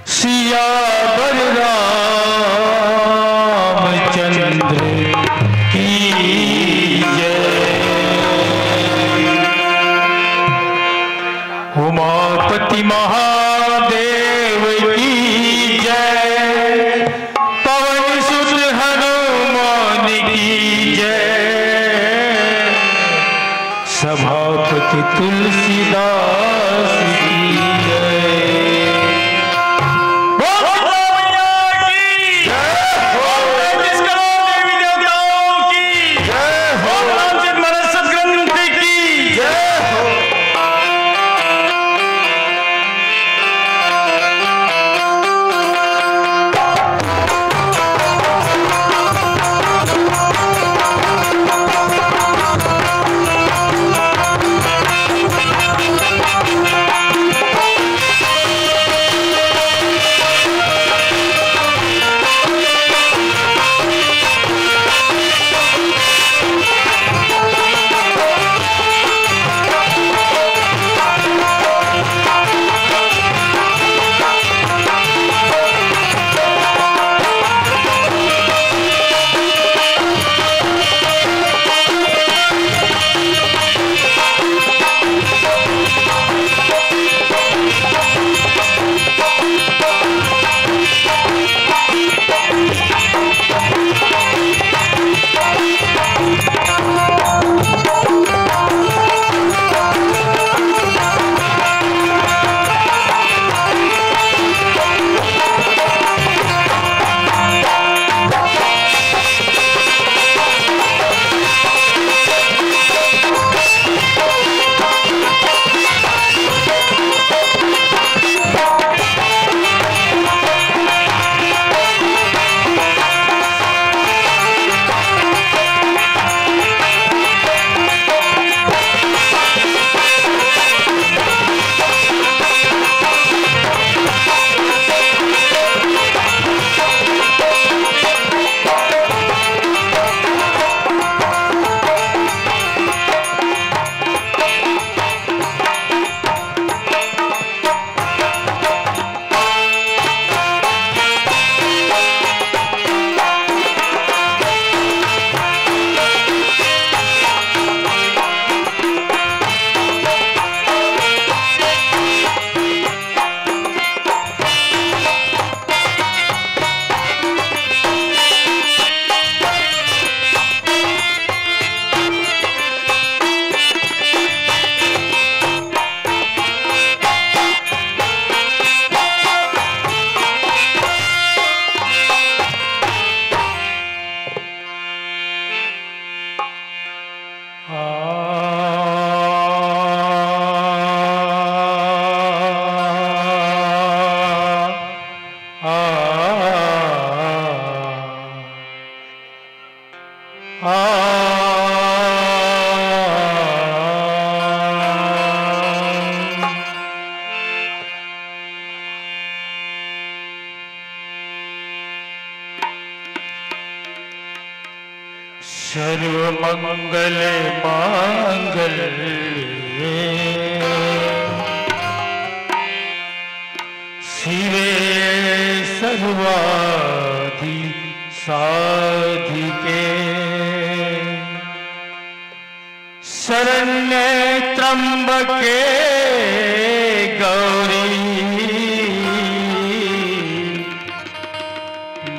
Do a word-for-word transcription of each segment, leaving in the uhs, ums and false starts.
सियावर रामचंद्र की जय। उमापति महादेव की जय। पवन सुत हनुमान की जय। सभापति तुलसीदास की जय। बोल दुर्गा मैया की जय। बोल रामचंद्र देवी देवताओं की जय। बोल रामचंद्र महाराज सतग्रंथ की जय। सर्व मंगल मांगल्ये शिवे सर्वादि साधिके शरण्ये त्र्यंबके गौरी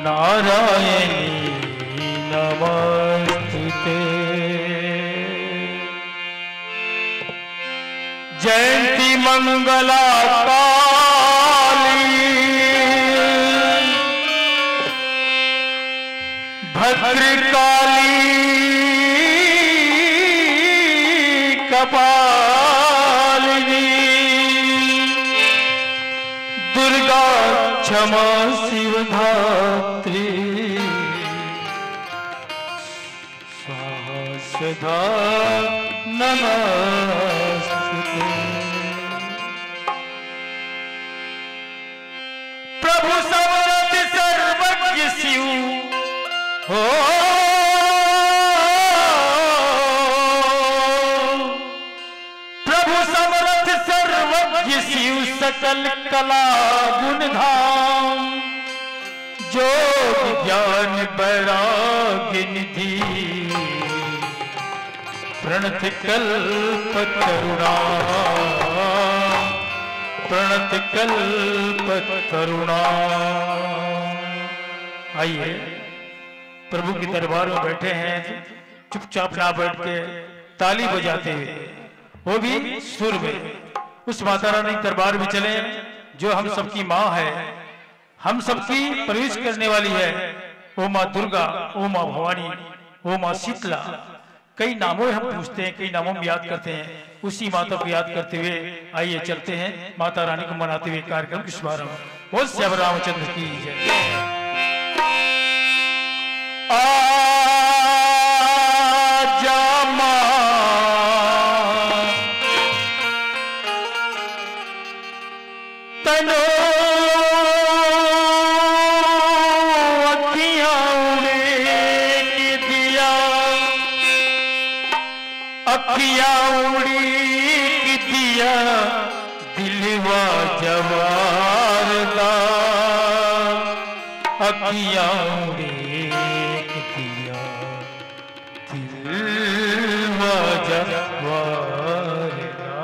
नारायणी नमोस्तुते। जयंती मंगला काली भद्रकाली कपालिनी दुर्गा क्षमा शिवधात्री स्वाहा नमस्तुते। प्रभु समरथ सर्वज्ञ शिव हो, प्रभु समरथ सर्वज्ञ शिव सकल कला गुण धाम, जोग ज्ञान वैराग्य निधि प्रणत कल्प तरुणा, प्रणत कल्प तरुणा। आइए, प्रभु के दरबार में बैठे हैं, चुपचाप ना बैठ के ताली बजाते हुए, वो भी सुर में उस माता रानी के दरबार में चलें, जो हम सबकी माँ है, हम सबकी परवरिश करने वाली है। ओ माँ दुर्गा, ओ माँ भवानी, ओ माँ शीतला। कई नामों में हम पूजते हैं, कई नामों में याद करते हैं। उसी माता को याद करते हुए आइए चलते हैं, माता रानी को मनाते हुए कार्यक्रम का शुभारंभ। बोल सियावर रामचंद्र की जय। आजा माँ, तनो अखियां उड़ेक दिया, अखियां उड़ेक दिया, दिलवा जवार दा। अखियां उड़ेक दिया, दिलवा जवार दा।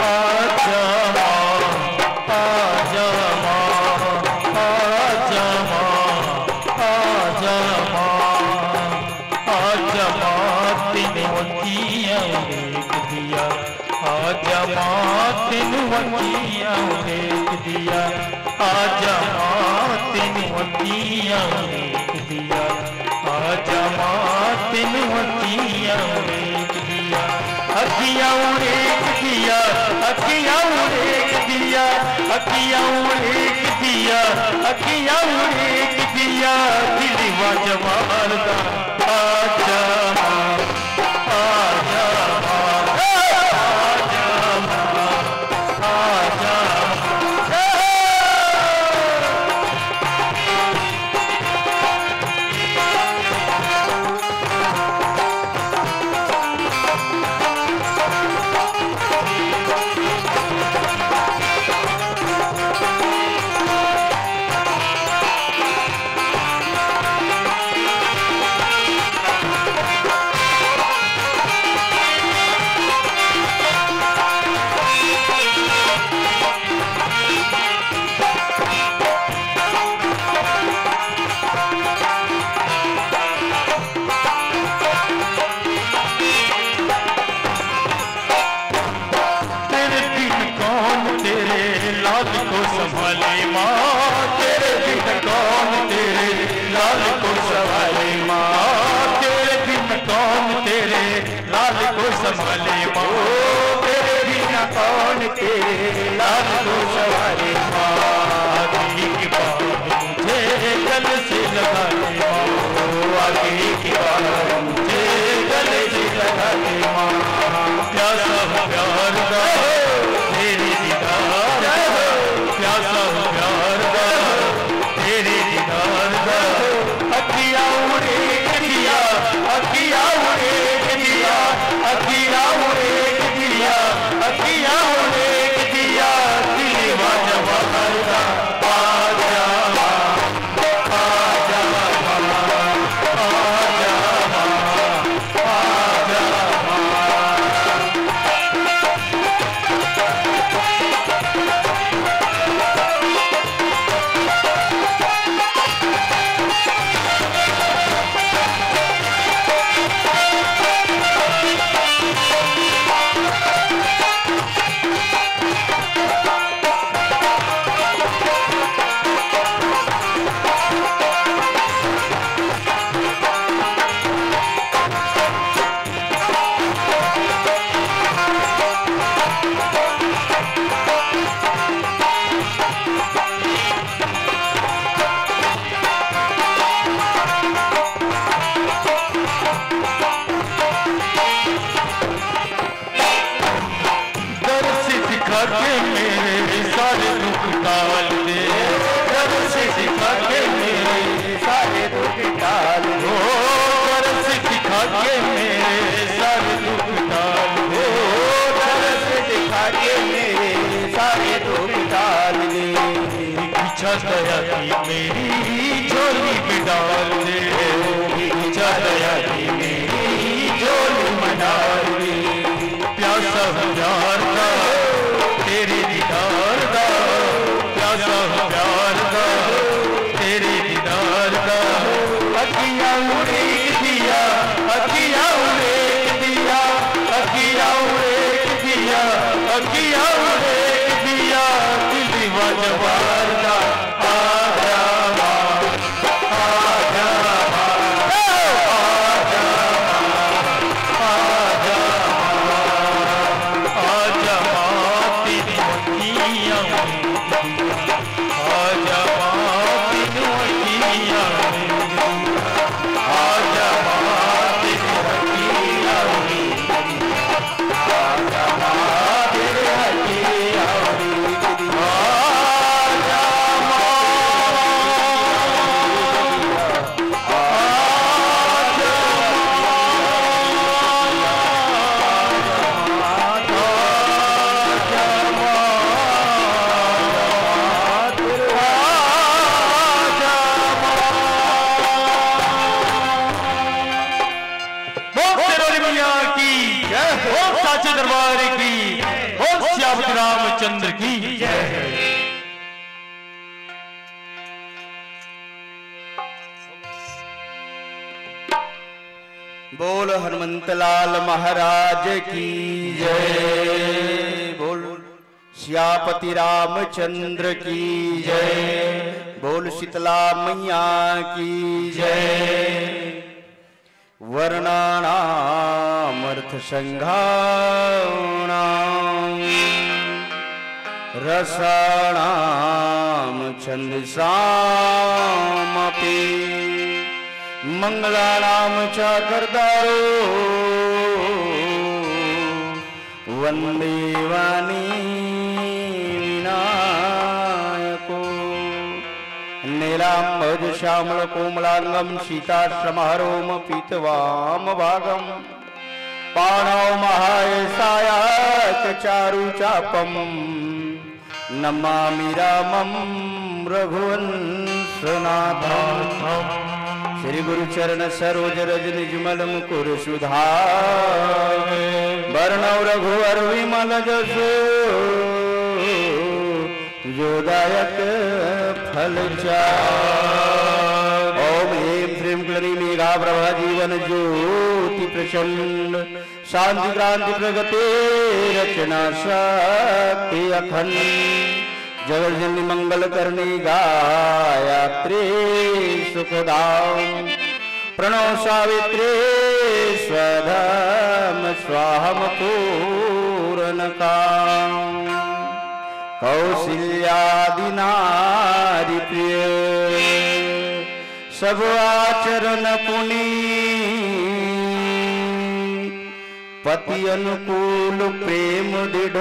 आजा माँ, आजा माँ, आजा माँ, आजा माँ, आजा माँ, तैनू अखियां उड़ेक दिया। आजा माँ, तैनू अखियां उड़ेक दिया। आजा माँ, तैनू अखियां उड़ेक दिया। आजा माँ, तैनू अखियां उड़ेक दिया। अखियां उड़ेक दिया, अखियां उड़ेक दिया, अखियां उड़ेक दिया, अखियां उड़ेक दिया, दिलवा जवार दा। आजा माँ, आजा माँ, आजा माँ, आजा माँ। तेरे बिन कौन तेरे लाल को संभाले माँ, तेरे बिन कौन तेरे लाल को संभाले माँ, तेरे बिन कौन तेरे लाल को संभाले माँ, तेरे बिना कौन तेरे लाल को संभाले माँ। आगे की बात मुझे गले से लगा ले माँ, आगे की बात मुझे गले से लगा ले माँ। प्यासा हूँ प्यार दा तेरे दीदार, प्यासा हूँ प्यार दा तेरे दीदार दा। अखियां उड़ेक दिया, अखियां उड़ेक दिया, अखियां उड़ेक दिया, अखियां उड़ेक दिया, दे, दरस दिखा के मेरे सारे दुख टाल दे। ओ दरस दिखा के मेरे सारे दुख टाल दे। ओ दरस दिखा के मेरे सारे दुख टाल दे। एक इच्छा दया की मेरी झोली में डाल दे। एक इच्छा दया की मेरी झोली में डाल दे। प्यासा हूँ प्यार दा, तेरे दीदार दा। प्यासा हूँ प्यार दा, तेरे दीदार दा। अखियाँ उड़ेक दिया, अखियाँ उड़ेक दिया, अखियाँ उड़ेक दिया, अखियाँ उड़ेक दिया। दिल दीवाना जवार दा। आजा माँ, आजा माँ, आजा माँ, आजा माँ, आजा माँ, तेरी अखियाँ, आजा माँ, तेरी अखियाँ, आजा माँ, तेरी अखियाँ। बोल शेरोली मैया की जय। बोल साचे दरबार की। बोल सियावत रामचंद्र की जय। बोल हनुमंत लाल महाराज की जय। बोल सियापति रामचंद्र की जय। बोल शीतला मैया की जय। वर्णानामर्थसंघाणां रसाणां छंदसामपि मंगलानां चाकरदारो वंदे वाणी विनायको। नीलाम्बोज श्यामल कोमलांगम सीता समहरोम पीतवाम भागम। पाणौ महाय सायक चारु चापम। नमामि रामं रघुवंशनाथं। श्री गुरु चरण सरोज रज निज मल मुकुर सुधार। वरणौ रघुवर विमल जसु जो दायक फल चार। ओम ह्रीं श्रीं क्लीं मेघा प्रभा जीवन ज्योति प्रचंड। शांति क्रांति प्रगति रचना शक्ति अखंड। जगत जननी मंगल करणी गायत्री सुखदाम। प्रणव सावित्री स्वधम स्वाहम पूर्ण काम। कौशल्यादि नारी प्रिय सब आचरण पुनीत। पति अनुकूल प्रेम दृढ़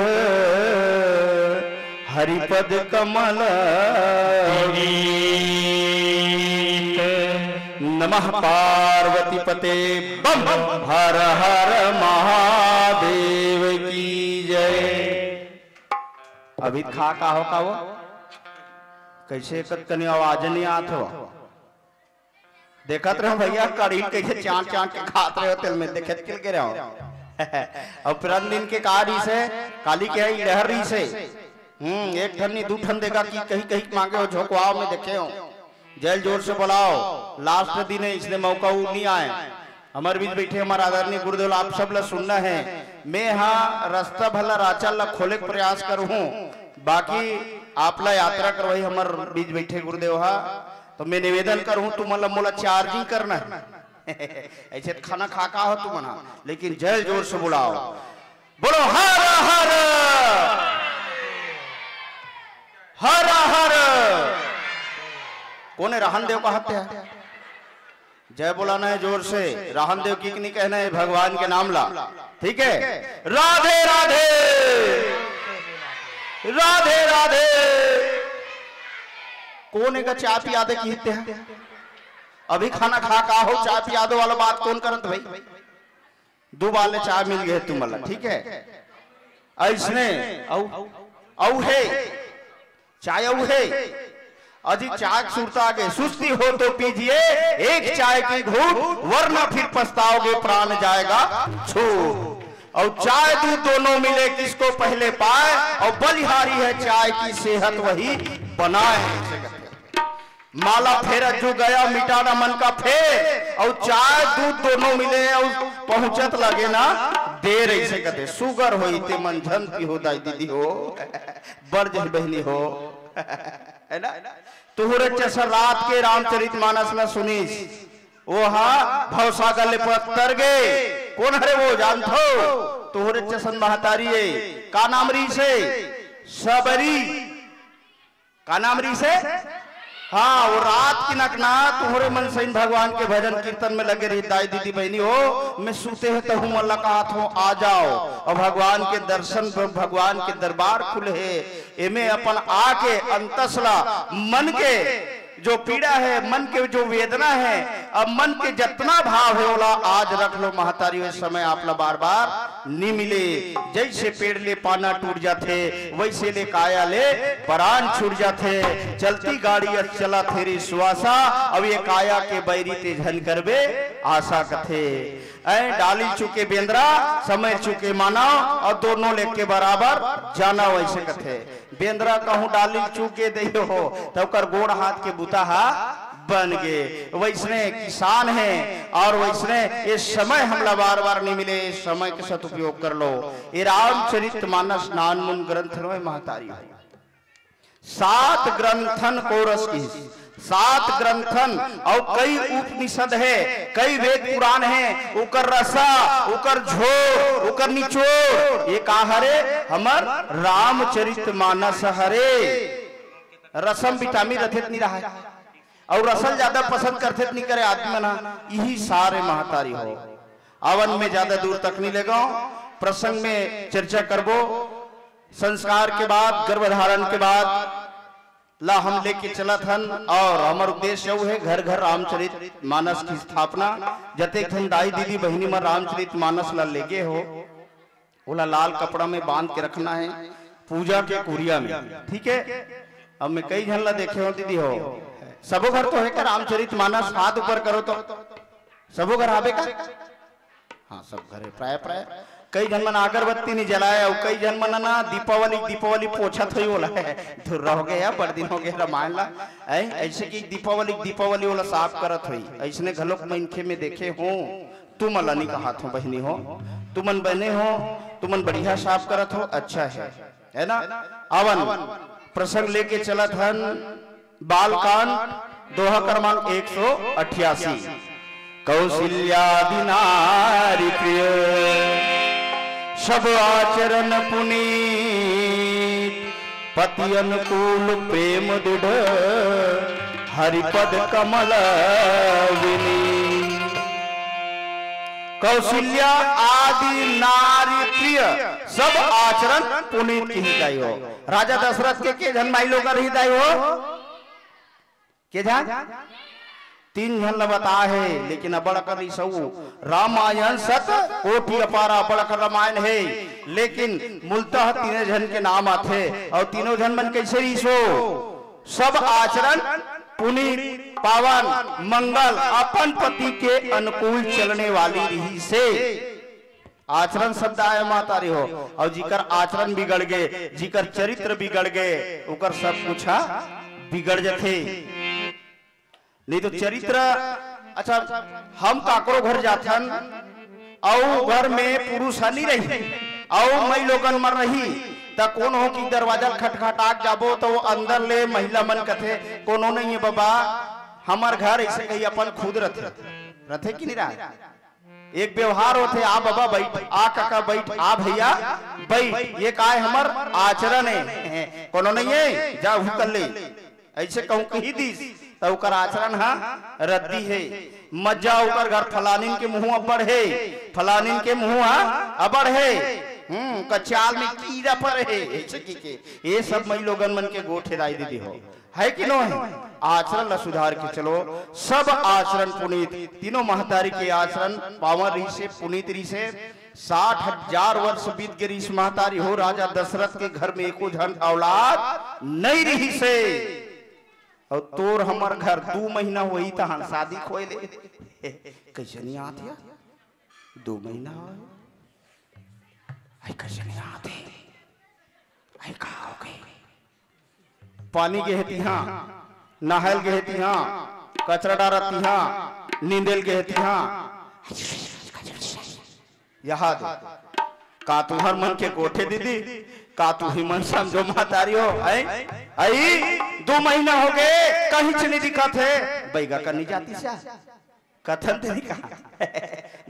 हरिपद कमल। नमः पार्वती पते बम। हर हर महादेव की जय। अभी खा का हो का वो कैसे कतकनी आवाज नहीं आत हो। देखत रहो भैया, कढ़ी कैसे चाट चाट के खात रहे हो, तेल में देखत किल के रहो। अब पुरान दिन के का रीस है, काली के है इड़हर रीस है। हम्म, एक ठन नहीं, दू ठन देगा कि कहीं कहीं मांगे हो, झोंकवाओ में देखे हो। जय ल जोर से बुलाओ, लास्ट दिन है, इसने मौका वो नहीं आए। हमर बीच बैठे हमर आदरणीय गुरुदेव, आप सब ला सुनना है। मैं हाँ रस्ता भला राचा ला खोले के प्रयास करूँ, बाकी आप ला यात्रा करवाई हमर बीच बैठे गुरुदेव हा। तो मैं निवेदन करूँ, तुमन ला मोला चार्जिंग करना है। ऐसे तो खाना खा का हो तुमन हा, लेकिन जय जोर से बुलाओ। बोलो हर हर, हर हर। कोन है? राहन देव का हत्या है। जय बोलाना है जोर से, राहन देव की नहीं कहना है, भगवान के नाम ला, ठीक है। राधे राधे, राधे राधे। कोन एका चाय पिया दे किहिस ते? अभी खाना खा का हो, चाय पिया दो वाला बात कोन करत भाई? दू बार ले चाय मिल गे तुमन ला, ठीक है? अइसने अउ, अउ हे, चाय अउ हे। अजी चाय के सुरता आगे, सुस्ती हो तो पीजिए एक चाय की घूंट, वरना फिर पछताओगे, प्राण जाएगा छूट। और चाय दूध दोनों मिले, किसको पहले पाए, और बलिहारी है चाय की, सेहत वही बनाए। माला फेर अज्जू गया, मिटाना मन का फेर, और चाय दूध दोनों मिले, और पहुंचत लगे ना देर, ऐसे कहते। सुगर होई ते मन झन पीहो दाई दीदी हो, बड़ जही बहिनी हो, है ना? तुहरे जैसा रात के रामचरित मानस न सुनीस, वो हा भवसागर ले पत्तर गे। कोन हरे वो जानथो? तुहरे जैसन महतारी है। का नाम रहिसे? सबरी। का नाम रहिसे? हाँ, वो रात के नकना तुहरे मन सही भगवान के भजन कीर्तन में लगे रही, दाई दीदी बहिनी हो, मैं सुते हैं तहु मन ला कहत हो, आ जाओ। और भगवान के दर्शन पर, भगवान के दरबार खुले है, एमे अपन आके अंतस ला, मन के जो पीड़ा है, मन के जो वेदना है, अब मन के जतना भाव है, ओला आज रख लो महतारी, ओए समय आप ला बार-बार नी मिले। जैसे पेड़ ले पाना टूट जाथे, वैसे ले काया ले परान छूट जाथे। चलती गाड़ी अस चलत हे रे सुवासा, अब ये काया के बैरी ते झन करबे आशा कथे। ऐ डाली चुके बेंदरा, समय चुके मानव, और दोनों लेके बराबर जाना, वैसे कथे। बेंदरा कहूँ डाली चूके दइयो हो, त ओकर गोड़ हाथ के बुता हा बन गे। वैसने किसान है और वैसने ये समय हमला बार-बार नहीं मिले, ये समय के सदुपयोग कर लो। ये रामचरित मानस नानमुन ग्रंथ नोय महतारी हो। सात ग्रंथन को रस की, सात ग्रंथन और कई उपनिषद है, कई वेद पुराण है, ओकर रसा, ओकर झोर, ओकर निचोड़, ये का हरे? हमर रामचरित मानस हरे। रसम विटामिन रथे त नहीं रहा है, और रसल ज्यादा पसंद करथे त नहीं करे आदमी मन ह, इही सारे महतारी हो। अवन में ज्यादा दूर तक नहीं लेगो, प्रसंग में चर्चा करबो। संस्कार के बाद, गर्भधारण के बाद ला हम लेके चलत हन, और हमर उद्देश्य यहू है, घर घर रामचरित मानस की स्थापना। जतेक ठन दाई दीदी बहिनी मन रामचरित मानस ला लेगे हो, ओला लाल कपड़ा में बांध के रखना है पूजा के कुरिया में, ठीक है? अब मैं कई झन ला देखे हो दीदी हो, सबो घर तो है का रामचरित मानस? हाथ ऊपर करो तो, सबो घर हाबे का? हाँ, सब घर है, प्राय प्राय। कई झन मन अगरबत्ती नहीं जलाए, और कई झन मन ना दीपावली, दीपावली पोछत होई ओला। धुर्रा हो गया, बड़ दिन हो गया रामायण ला। ऐ, ऐसे कि दीपावली, दीपावली ओला साफ करत होई। ऐसने घलोक मनखे में देखे हो, तुमन ला नहीं कहत हो बहिनी हो, तुमन बहने हो, तुमन बढ़िया साफ करत हो, अच्छा है, है ना? अवन प्रसंग लेके चलत हन। बालकांड, दोहा क्रमांक एक सौ अट्ठासी। कौशल्यादि नारी प्रिय, सब आचरण पुनीत, पति अनुकूल प्रेम दृढ़, हरिपद कमल विनीत। कौशल्या आदि नारी प्रिय, सब आचरण पुनीत किही दाई हो। राजा दशरथ के के झन माई लोग रही दाई हो? के झन? तीन झन ल बता हे, लेकिन अब्बड़ अकन रिसऊ। रामायण सत कोटि अपारा, अब्बड़ अकन रामायण हे, लेकिन मूलतः तीने झन के नाम आथे। और तीनों झन मन कैसे रिसो? सब आचरण पुनीत, पावन, मंगल, अपन पति के अनुकूल चलने वाली रहिसे। आचरण शब्द आय माता रे हो, और जिकर आचरण बिगड़ गे, जिकर चरित्र बिगड़ गे, ओकर सब कुछ हा बिगड़ जथे। नहीं तो चरित्र, अच्छा, हम काकरो घर जाथन, अउ घर में पुरुष ह नहीं रही, अउ मई लोगन मन रही, त कोनो की दरवाजा ल खटखटाक जाबो, त वो अंदर ले महिला मन कथे, "कोनो नहीं है बाबा, हमर घर ऐसे कही अपन खुद रथे।" रथे कि नहीं रहे? एक व्यवहार होथे, "आ बाबा बैठ, आ काका बैठ, आ भैया बैठ, ये काय हमर आचरण है, कोनो नहीं है, जा उही कर ले।" ऐसे कहूँ कही दीस, त ओकर आचरण हा रद्दी हे। मत जा ओकर घर, फलानिन के मुँह अब्बड़ हे, फलानिन के मुँह हा अब्बड़ हे, हम्म, ओकर चाल में कीरा परे हे, ऐसे की के। ये सब मई लोगन मन के गोठ हे दाई दीदी हो। है कि नो है? आचरण ला सुधार के चलो। सब आचरण पुनीत, तीनों महतारी के आचरण पावन रहिसे, पुनीत रहिसे। साठ हजार वर्ष बीत गे रहिस महतारी हो, राजा दशरथ के घर में एको झन औलाद नहीं रहिसे। अउ तोर हमर घर दू महीना होही तहन शादी खोए ले। कैसे नहीं आत या? दू महीना होए। आई कैसे नहीं आते? आई कहाँ हो गई? पानी गे हे तिहा, नहायल गे हे तिहा, कचरा डारत तिहा, नींदेल गे हे तिहा। यहाँ दे। का तुहर मन के गोठे दीदी? का तू ही मन समझो महतारी हो? आई, आई, दू महीना हो गए, कहीं से नहीं दिखत है। बैगा करनी जाती सा। कथन तेरी कहा।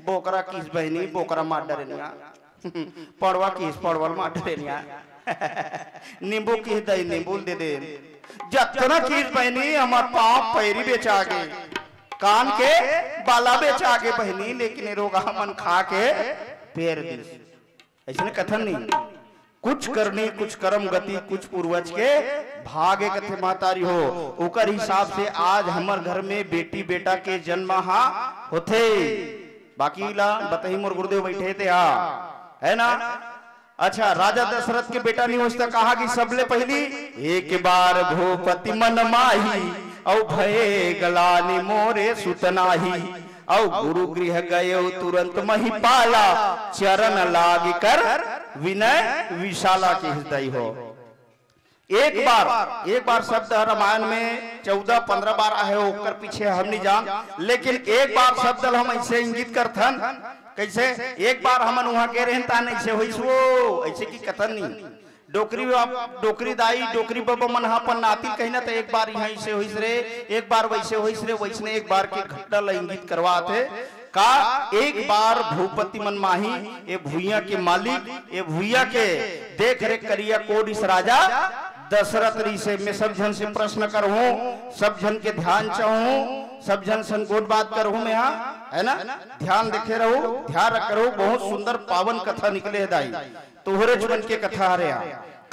बोकरा किस बहिनी, बोकरा मार डरे निया। पड़वा किस, पड़वल मार डरे निया। नींबू किस दई, नींबू दे दे। जतना किस बहिनी, हमार पाँव पैरी बेचा गे, कान के बाला बेचा गे बहिनी, लेकिन ये रोगा मन खा के पेर दिस। ऐसने कथन नहीं। कुछ करनी, कुछ कर्म गति, कुछ पूर्वज के भागे कथे महतारी हो। ओकर हिसाब से आज हमर घर में बेटी बेटा के जन्म हा होथे। बाकी ला बताही मोर गुरुदेव बैठे ते हा, है ना? अच्छा, राजा दशरथ के बेटा नहीं होइस त कहा कि सबले पहली एक बार भूपति मन माही, अउ भये गलानी मोरे सुतनाही, अउ गुरु गृह गए तुरंत मही पाला, चरण लाग कर विनय विशाला के हृदय हो। एक बार, एक बार शब्द ह रामायण में चौदह पंद्रह बार आहे, ओकर पीछे हम नहीं जान, लेकिन एक बार शब्द ल हम ऐसे इंगित करथन। कैसे? एक बार हमन वहां गे रहन तान ऐसे होइस वो, ऐसे की कथन नहीं। डोकरी बाप, डोकरी दाई, डोकरी बाबा मन ह अपन नाती कहिना त एक बार यहाँ ऐसे होइस रे, एक बार वैसे होइस रे, वैसने एक बार के घटना ल इंगित करवात हे। का एक बार भूपति मन माही, ये भुइया के मालिक, ये भुइया के देख रेख करिया कोडिस राजा दशरथ रहिसे। मैं सब झन से प्रश्न करहूं, सब झन के ध्यान चाहूं, सब झन संग गोठ बात करहूं मैं, हाँ, है ना? ध्यान देखे रहू, ध्यान रख रहू। बहुत सुंदर पावन कथा निकले हे दाई, तोहरे मन के कथा हरे।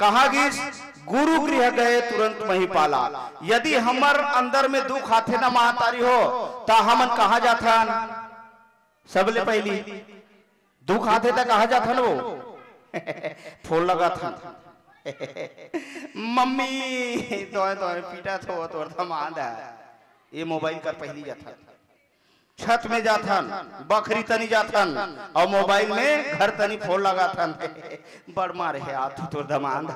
कहा गिस, गुरु गृह गए तुरंत मही पाला। यदि हमर अंदर में दुख आथे ना महतारी हो, त हमन कहाँ जाथन? सबले पहली दुख आथे त कहाँ जाथन वो? फोन लगाथन। मम्मी, तोय तोय पीटा थो तोर दमाद है। ये मोबाइल कर पहली जाथन। छत में जाथन, बखरी तनी जाथन, अउ मोबाइल में घर तनी फोन लगाथन। बड़ मारे हे आथू तोर दमांद।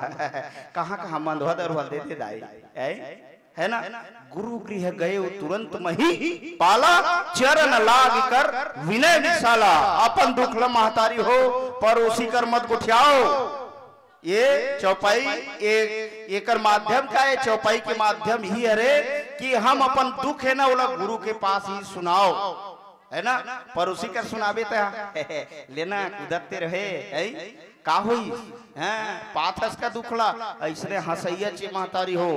कहाँ कहाँ मंदवा दरुआ दे दे दाई, है? है ना? गुरु गृह गए तुरंत मही पाला, चरण लाग कर विनय विशाला। अपन दुख ल महतारी हो, परोसी कर मत गोठियाओ। ये चौपाई, ये, एकर माध्यम का है? चौपाई के माध्यम ही हरे कि हम अपन दुख है ना, ओला गुरु के पास ही सुनाओ, है ना? परोसी कर सुनाबे त लेना कुदरते रहे, है? का होई? हैं? पाथस का दुख ला, ऐसने हंसैया चे महतारी हो।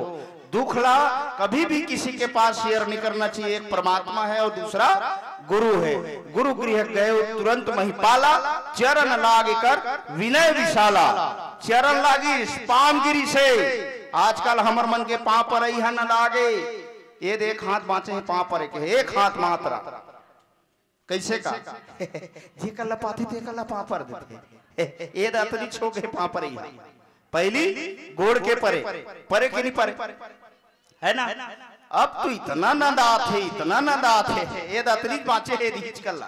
दुख ला कभी भी किसी के पास शेयर नहीं करना चाहिए। एक परमात्मा है और दूसरा गुरु है। गुरु गृह गए तुरंत महिपाला, चरण लाग कर विनय विशाला। चरण लागिस, पाँव गिरिस हे। आजकल हमर मन के पाँव परई ह न लागे। ये देख, हाथ बाँचे हे, पाँव परे के हे, एक हाथ मात्र। कैसे का? जेकर ला पाथे, तेकर ला पाँव पर देथे। ये दतरी छोक हे पाँव परई ह। पहली गोड़ के परे, परे के नहीं परे, है ना? अब तो इतना नंदात हे, इतना नंदात हे, ये दतरी बाँचे हे, दीच कल्ला।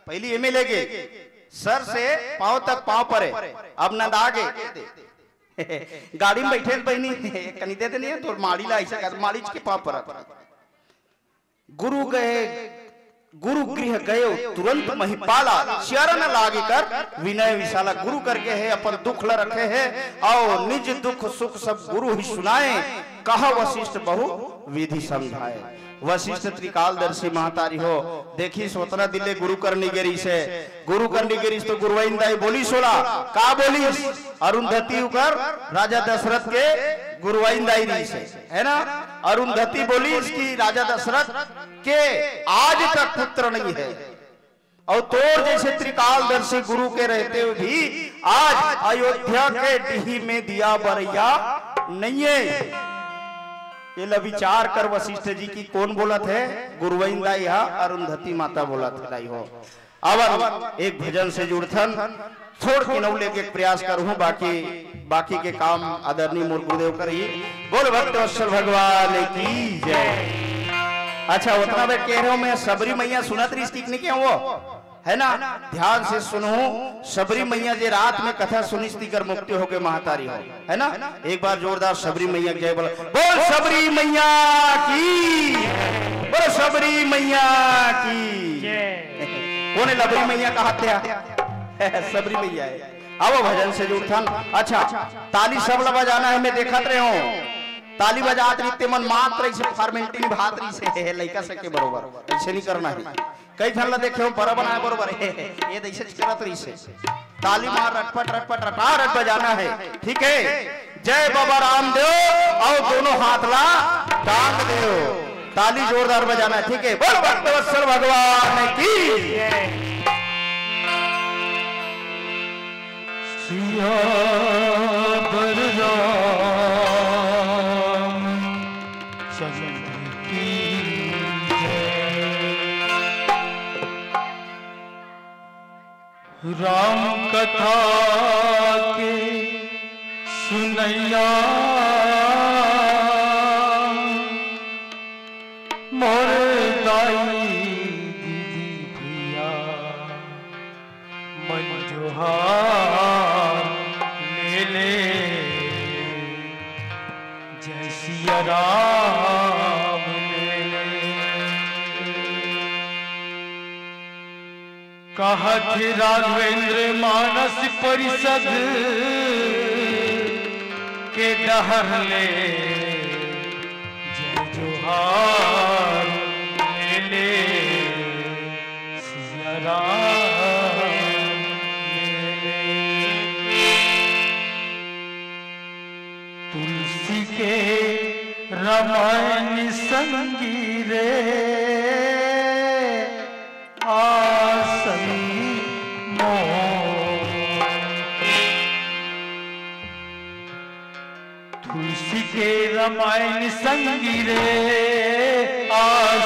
पहली एमे ले गे, सर से पाँव तक पाँव परे, अब नंदा गे। गाड़ी में बैठे बहिनी, कनी दे देनी है, तोर माड़ी ला ऐसे कर, माड़ी के पाँव परत। गुरु गए, गुरु गृह गए तुरंत महिपाला, चरण लाग कर विनय विशाला। गुरु करके हे, अपन दुख ल रखे हे, अउ निज दुख सुख सब गुरु ही सुनाए, कहा वशिष्ठ बहु विधि समझाए। वशिष्ठ त्रिकालदर्शी महतारी हो, देखिस ओतना दिन ले गुरु करनी गे रिहिस हे, गुरु करनी गे रिहिस तो गुरुवाइन दाई बोलिस ओला, का बोलिस? अरुंधति उकर राजा दशरथ के गुरुवाइन दाई रिहिस हे, है ना? अरुंधति बोलिस कि राजा दशरथ के आज तक पुत्र नहीं है, और तोर जैसे त्रिकालदर्शी गुरु के रहते हुए भी आज अयोध्या के डीही में दिया बरैया नहीं है। ये ला विचार कर वशिष्ठ जी की कोन बोलत हे, गुरुवाइन दाई हा, अरुंधति माता बोलत हे दाई हो। अब एक भजन से जुड़थन, थोड़ के नौ लेके प्रयास करहूं, बाकी, बाकी के काम आदरणीय मोर गुरुदेव करही। बोल भक्त वत्सल भगवान की जय। अच्छा, उतना बेर कह रहे हो, मैं सबरी मैया सुनत रहिस कि नहीं, क्या वो? है ना? ध्यान से सुनहू, सबरी मैया जे रात में कथा सुनिस, तिकर मुक्ति होके महतारी हो, है ना? एक बार जोरदार सबरी मैया की जय बोल, बोल सबरी मैया की, बोल सबरी मैया की। कोन हे लबरी मैया कहाथे? सबरी मैया हे। आवो भजन से जुड़थन। अच्छा, ताली सब ला बजाना हे, मैं देखत रहे हूँ, ताली बजात रहिते मन मात्र ऐसे formality निभात रहिसे, लइका सके बरोबर, ऐसे नहीं करना है। कई झन ला देखे हो, बरा बनाए बरोबर। हे, हे, ये दइसे करत रहिसे। ताली मार, रटपट, रटपट, रटारट बजाना है, ठीक है? जय बाबा रामदेव, अउ दोनों हाथ ला टांग देव। ताली जोरदार बजाना है, ठीक है? बोल भक्त वत्सल भगवान की। सियावर रामचंद्र की जय। राम कथा के सुनैया मोर दाई दीदी भैया मन जोहार ले ले, जय सिया राम ले ले। कहत राघवेंद्र मानस परिषद के डहर ले जय जोहार ले ले सिया राम ले ले। तुलसी के रामायण संगी रे आ संगी मोर। तुलसी के रामायण संगी रे आ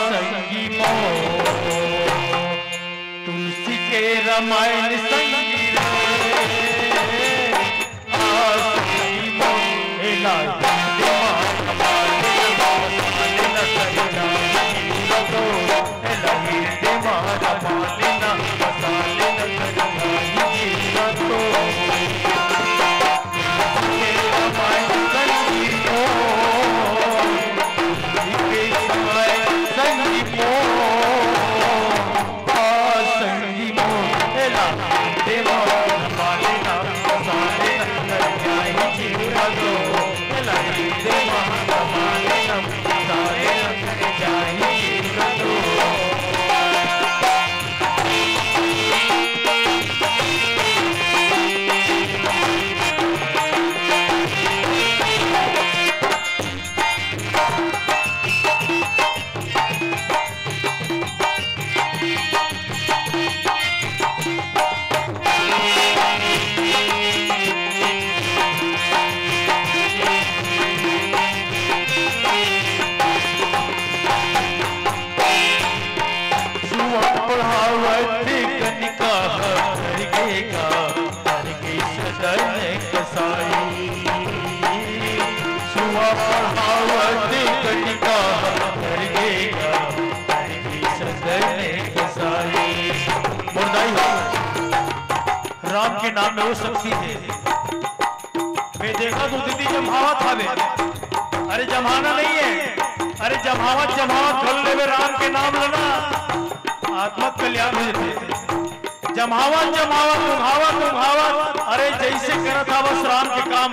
संगी मोर। तुलसी के रामायण संगी रे राम के नाम में वो शक्ति है। मैं देखा तो दीदी जम्हावत हवे। अरे जम्हाना नहीं है, अरे जम्हावत जम्हावत कर लेवे राम के नाम लेना, आत्मा कल्याण हो जाते। जम्हावत जम्हावत उघावत उघावत, अरे जैसे करत हा बस राम के काम।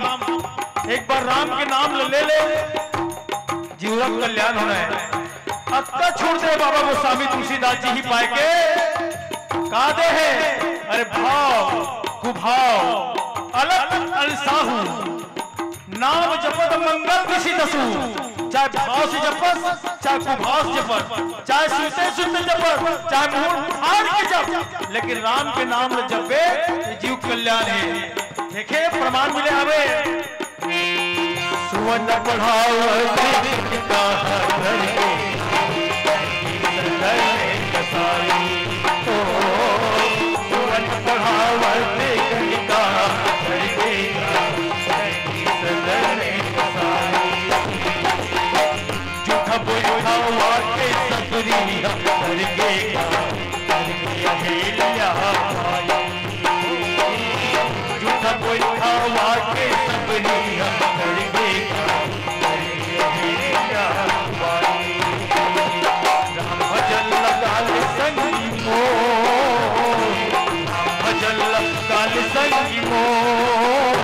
एक बार राम के नाम ले ले, जीवरा कल्याण होना है। अतका छोड़ दे बाबा गोस्वामी तुलसीदास जी ही पाए के का दे है? अरे भाव, कुभाव, अलख अलसाहू, नाम जपत मंगल दिशि दसू। चाहे भाव से जपस, चाहे कुभाव से जपस, चाहे सुनते सुनते जपस, चाहे मुंह फाड़ के जप, लेकिन राम के नाम ल जपे, ये जीव कल्याण है। देखे, प्रमाण मिले हवे। वन पढ़ावत कनिका घर के, सदन कसाई। ओ, वन पढ़ावत कनिका घर के, सदन कसाई। जूठा बोलखावा के सबरी घर के, घर के अहेल्या भाई। जूठा बोलखावा के सबरी घर के, घर के अहेल्या भाई। राम भजन लगा ले संगी मोर, राम भजन लगा ले संगी मोर,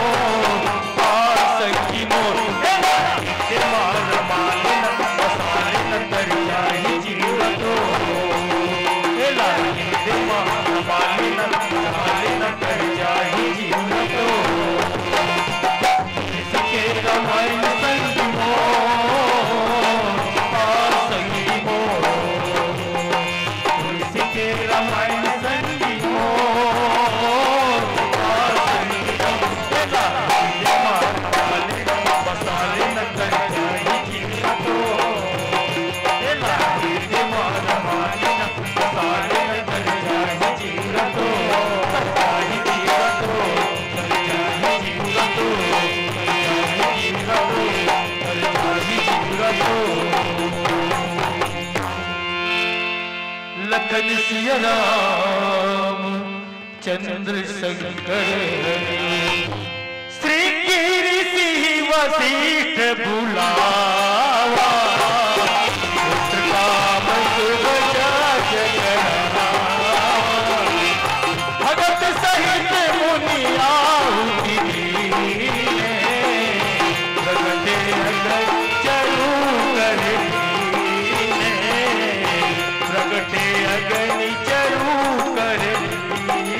आ संगी मोर। हे मार मालिन, बसालिन, कर जाही जीवतो। हे लालिन, दे मार मालिन, बसालिन, कर जाही जीवतो। सके रामायण संगी मोर, आ संगी मोर। तुलसी के रामायण संगी मोर, आ संगी मोर। हे लालिन, दे मार मालिन, बसालिन, कर जाही जीवतो। हे लालिन, दे मार मालिन, लखन सिया राम चंद्र शंकर हरि। श्रृंगी ऋषि वशिष्ठ बुलावा, पुत्र काम शुभ जग करावा। भगत सहित मुनि आहुति दीने, प्रगटे अगन चरू कर दीने, प्रगटे अगन चरू कर दीने।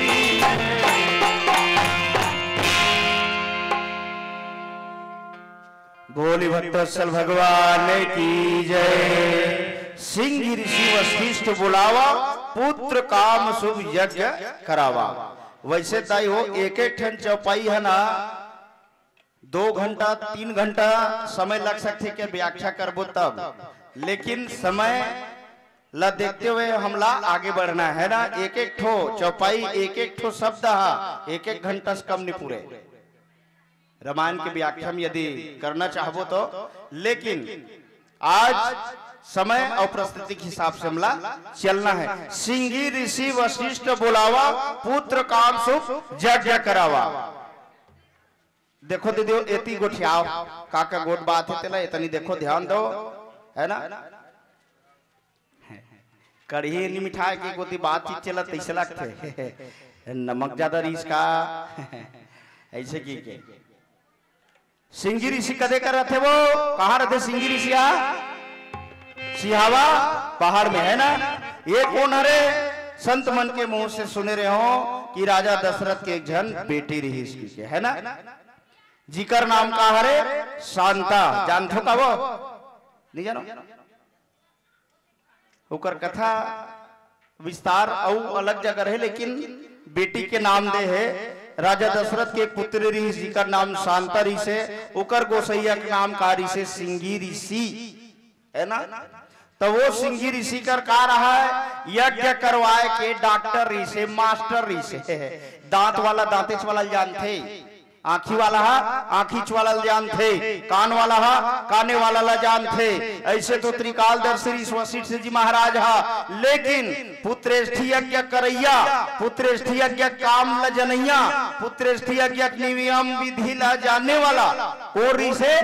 बोली भक्तवत्सल भगवान की जय। श्रृंगी ऋषि वशिष्ठ बुलावा, पुत्र काम शुभ यज्ञ करावा। वैसे दाई हो, एक एक ठन चौपाई है ना, दो घंटा, तीन घंटा समय लग सकथे के व्याख्या करबो तब, लेकिन समय ला देखते हुए हमला आगे बढ़ना है ना। एक एक ठो चौपाई, एक एक ठो शब्द हा एक एक घंटा से कम नहीं पूरे। रामायण के व्याख्या में यदि करना चाहबो तो, लेकिन आज समय और परिस्थिति के हिसाब से हमला चलना है। श्रृंगी ऋषि वशिष्ठ बुलावा, पुत्र काम शुभ यज्ञ करावा। देखो दीदी, एती गोठियाव, का का गोठ बात है तेला, एतनी देखो, ध्यान दो, है ना? कड़ही नी मिठाय के गोती बातचीत चलत तैसे लगथे। नमक ज्यादा रहिस का? ऐसे की के। श्रृंगी ऋषि कदे कर रथे वो? कहाँ रथे श्रृंगी ऋषि? आ सिहावा पहाड़ में, है ना? ये कौन हरे? संत मन के मुंह से सुने रहे हो कि राजा दशरथ के एक झन बेटी रहिस की के, है ना? जिकर नाम का हरे? शांता। जानथो का वो? नहीं जानो? ओकर कथा विस्तार अउ अलग जगह रहे, लेकिन बेटी के नाम दे हे। राजा दशरथ के पुत्र रिहिस, जिकर नाम शांता रिहिस हे, ओकर गोसैया के नाम का रिहिस हे? सिंगी ऋषि, है ना? तो वो सिंगी ऋषि कर का रहा है? यज्ञ करवाए के डॉक्टर रिहिस हे, मास्टर रिहिस हे। दांत वाला दांतेच वाला ल जानथे, आँखी वाला हा आँखीच वाला ल जानथे, कान वाला हा काने वाला ला जानथे। ऐसे तो त्रिकालदर्शी ऋषि वशिष्ठ जी महाराज हा, लेकिन पुत्रेष्ठी यज्ञ करैया, पुत्रेष्ठी यज्ञ काम ल जनैया, पुत्रेष्ठी यज्ञ के नियम विधि ला जानने वाला कोन रिहिस हे?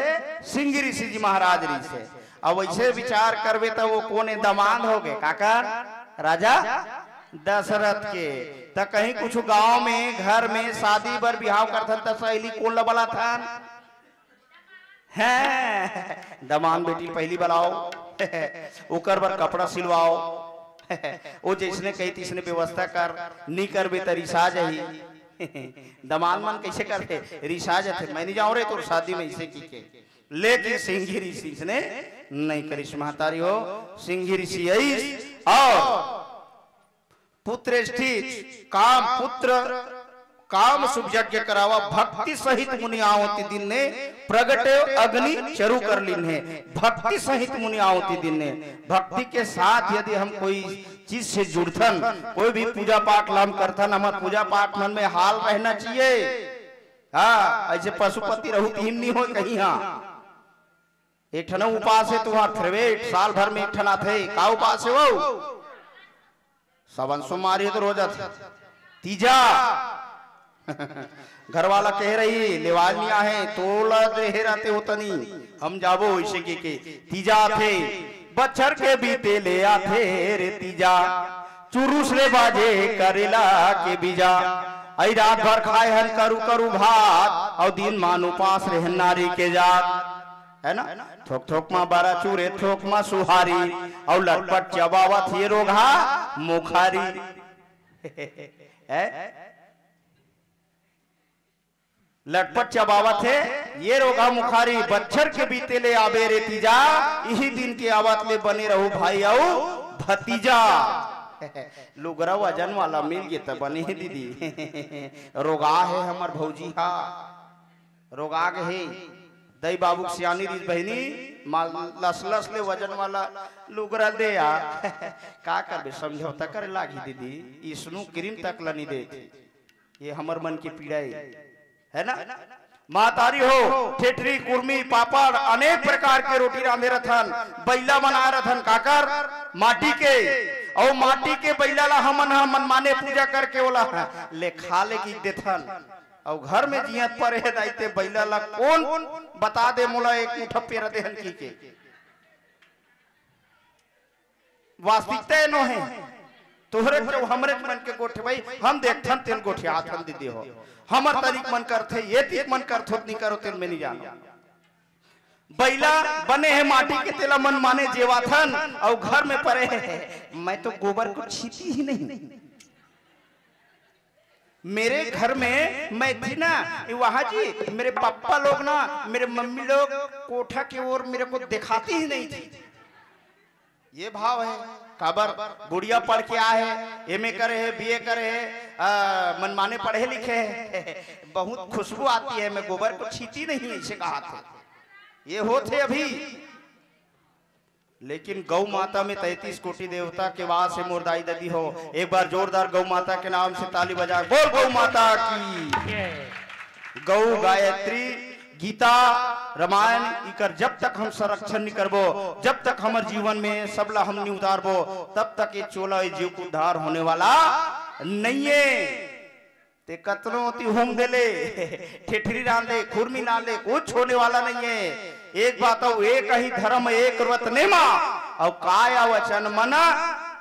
सिंगी ऋषि जी महाराज रिहिस हे। अब वैसे विचार करबे त वो कोन दमांद होगे काकर? राजा दशरथ के। त कहीं कुछ गांव में, घर में शादी बर बिहाव करथन त सहेली कोन ल बलाथन? हैं, दमांद बेटी ल पहिली बलाव, ओकर बर कपड़ा सिलवाव। वो जैसने कही तैसने व्यवस्था कर, नी करबे त रिसा जाही। दमांद मन कैसे करथे? रिसा जाथे, मैं नहीं जाऊं रे तोर शादी में, ऐसे की के। लेकिन सिंगी ऋषि इसने नहीं करिस महतारी हो। सिंगी ऋषि अइस और पुत्रेष्ठी काम, पुत्र काम शुभ यज्ञ करावा, भक्ति सहित मुनि आवति दीन्हे, प्रगटे अग्नि चरु कर लीन्हे। भक्ति सहित मुनि आवति दीन्हे। भक्ति के साथ यदि हम कोई चीज से जुड़थन, कोई भी पूजा पाठ ला हम करथन, हमर पूजा पाठ मन में हाल रहना चाहिए। हाँ, ऐसे पशुपति रहू तीन नहीं हो कहीं। हाँ, एक ठन उपास है तुम्हार फेवरेट, साल भर में एक ठन आथे। का उपास है वो? सावन सोमवारी है तो रोज आथे। तीजा। घर वाला कह रही, "लेवाज नहीं आहे, तोला देहे रहते हो तनी, हम जाबो।" इसे के, के तीजा आथे, बच्छर के बीते ले आथे रे तीजा, चुरुस ले बाजे करेला के बीजा। आई रात भर खाए हन करू करू भात, और दिन मान उपास रहन नारी के जात, है ना? थोक थोक मा बरा चूरे, थोक मा सुहारी, और लटपट चबावत ये रोगहा मुखारी। है? लटपट चबावत हे ये रोगहा मुखारी, बच्छर के बीते ले आबे रे तीजा, इही दिन के आवत ले बने रहू भाई अउ भतीजा। लुगरा वजन वाला मिल गे त बने हे दीदी। रोगा हे हमर भौजी हा, रोगा गे हे। दई बाबू के सियानी रिहिस बहिनी, माल लस लस ले वजन वाला लुगरा दे आ। का करबे, समझौता करे लागी दीदी, इसनू क्रीम तक ल नी देत। ये हमर मन के पीड़ा हे, है ना? महतारी हो, ठेठरी, कुरमी, पापड़, अनेक प्रकार के रोटी रांधे रथन, बइला बनाए रथन, काकर? माटी के। अउ माटी के बइला ला हमन ह मनमाने पूजा करके ओला ले खा ले की देथन। अउ घर में जियत परे हे दाई ते बइला ला कोन बता दे मोला एक मुठा पेरा देहन की के? वास्तविकता ए नोहे। तोहरे चौ हमरे मन के गोठे भाई, हम देखथन तेन गोठियाथन दीदी हो। हमर तरीक मन करथे, ये तीक मन करथो त नी करो तेन में नी जानो। बइला बने हे माटी के, तेला मन माने जेवाथन, अउ घर में परे हे, मैं तो गोबर को छीती ही नहीं। मेरे घर में मैं थी ना, वहाँ जी, मेरे पापा लोग ना, मेरे मम्मी लोग कोठा की ओर मेरे को दिखाती ही नहीं थी। ये भाव है। काबर? बुढ़िया पढ़ के आए हे, एमए करे हे, बीए करे हे, आ, मनमाने पढ़े लिखे हे। बहुत खुशबू आती है, मैं गोबर को छीती नहीं, ऐसे कहा थे। ये होथे अभी। लेकिन गौ माता में तैंतीस कोटि देवता के वास हे मोर दाई ददी हो। एक बार जोरदार गौ माता के नाम से ताली बजा, बोल गौ माता की। गौ, गायत्री, गीता, रामायण, इकर जब तक हम संरक्षण नहीं करबो, जब तक हमर जीवन में सबला हम नहीं उतारबो, तब तक ये चोला, ये जीव को उद्धार होने वाला नहीं है। ते कतनो ती होम देले, ठेठरी रांधे, खुरमी रांधे, कुछ होने वाला नहीं है। एक बात हो, एक ही धर्म, एक व्रत नेमा, अउ काया वचन मना,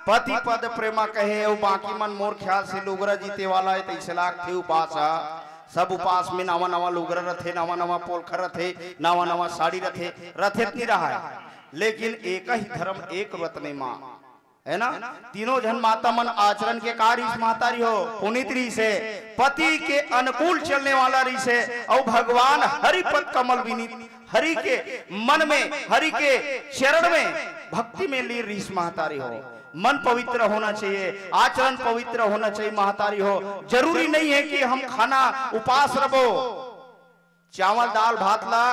पति पद प्रेमा कहे, अउ बाकी मन मोर ख्याल से लुगरा जीते वाला है, तैसे लाग थे उपास। सब उपास में नवा नवा लुगरा रथे, नवा नवा पोलखर रथे, नवा नवा साड़ी रथे, रथे त नहीं रहा है, लेकिन एक ही धर्म, एक व्रत नेमा। है ना? तीनों झन माता मन आचरण के का रीस महतारी हो, पुनीत रीस हे। पति के अनुकूल चलने वाला रीस हे, अउ भगवान हरि पद कमल विनीत, हरि के मन में, हरि के चरण में भक्ति में लीन रीस महतारी हो। मन पवित्र होना चाहिए, आचरण पवित्र होना चाहिए महतारी हो। जरूरी नहीं है कि हम खाना उपास रबो, चावल दाल भात ला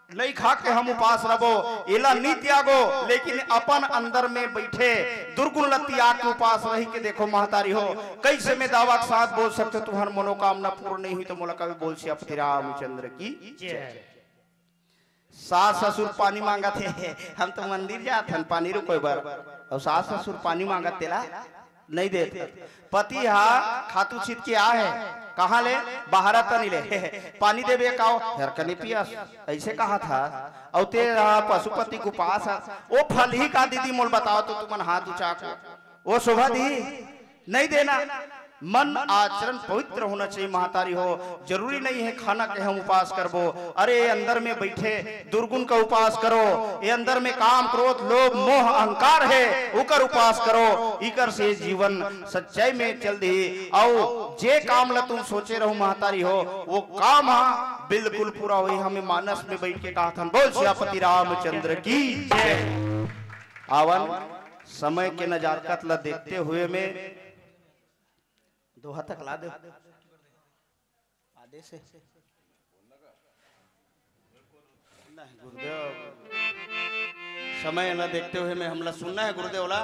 नहीं खा के हम उपास रबो, एला नी त्यागो, लेकिन अपन अंदर में बैठे दुर्गुण ला त्याग के उपास रही के देखो महतारी हो, कैसे मैं दावा के साथ बोल सकते हो, तुम्हार मनोकामना पूर्ण नहीं हुई तो मोला कभी बोल सियापति रामचंद्र की जय। सास ससुर पानी मांगत हे, हम तो मंदिर जात हन पानी रुकोय बर, अउ सास ससुर पानी मांगत तेला नहीं देत। पति हा खातू छीत के आ हे, कहाँ ले? बाहर तनी ले। पानी देबे काओ? हेर कनी पियस, ऐसे कहा था। अउ ते हा पशुपति के उपास हा, ओ फल ही का दीदी मोल बताओ तो तुमन हाथ उचा के, ओ शोभा दी नहीं देना। मन आचरण पवित्र होना चाहिए महतारी हो। जरूरी नहीं है खाना के हम उपास करबो। अरे, ये अंदर में बैठे दुर्गुण का उपास करो, ये अंदर में काम, क्रोध, लोभ, मोह, अहंकार है, उकर उपास करो। इकर से जीवन सच्चाई में चल दे। अउ जे काम ला तुम सोचे रहो महतारी हो, वो काम हा बिल्कुल पूरा होई। हमें मानस में बैठ के कहा था, बोल सियापति रामचंद्र की जय। आवन समय के नजारकत ला देखते हुए में दोहा तक ला दे। नहीं, गुरुदेव, समय ला देखते हुए मैं हमला सुनना है गुरुदेव ला।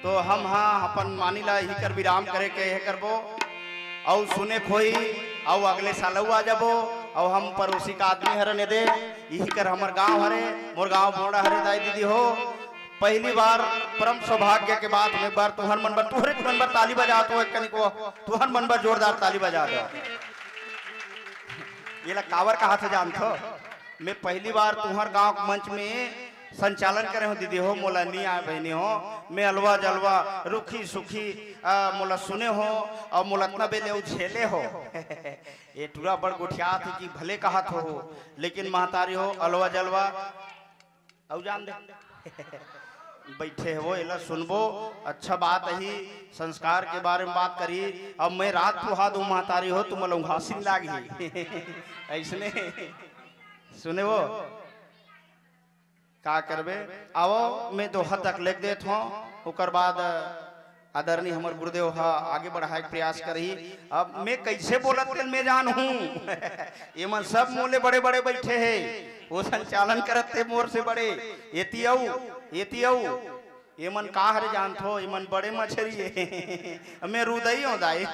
तो हम हाँ अपन मानी ला इही कर विराम करे के हे करबो, अउ सुने खोई, अउ अगले साल अउ आ जाबो। अउ हम पड़ोसी का आदमी हरन एदे, इही कर हमर गांव हरे, मोर गांव बोड़ा हरे दाई दीदी हो। पहली बार परम सौभाग्य के बात में एक बार तुहर मन बर, तुहरे तुहर मन बर ताली बजा तो एक कनी को, तुहर मन बर जोरदार ताली बजा दो। ये ला कावर कहा था जानथो? मैं पहली बार तुहर गांव के मंच में संचालन करे हूँ दीदी हो, मोला नी आए बहनी हो। मैं अलवा जलवा, रुखी सुखी, आ, मोला सुने हो, अउ मोला अतना बेले अउ झेले हो। ये टूरा बड़ गोठियात हे कि भले कहत हो, लेकिन महतारी हो, अलवा जलवा, अउ जान दे। बैठे हो, एला सुनबो, अच्छा बात ही, संस्कार के बारे में बात करी। अब मैं रात पुहा दूं महतारी हो, तुम लोग हंसिन लागी। ऐसने सुने वो, का करबे? आओ, मैं दोहा तक लिख देत हूँ, ओकर बाद आदरणीय हमर गुरुदेव ह आगे बढ़ाए के प्रयास करही। अब मैं कैसे बोलत तेल मैं जान हूँ। ये मन सब मोले बड़े बड़े बैठे हे, वो संचालन करत ते मोर से बड़े। एती अउ, एती अउ, ये मन का हरे जानथो, ये मन बड़े मछरी हे। मैं रुदई हो दाई,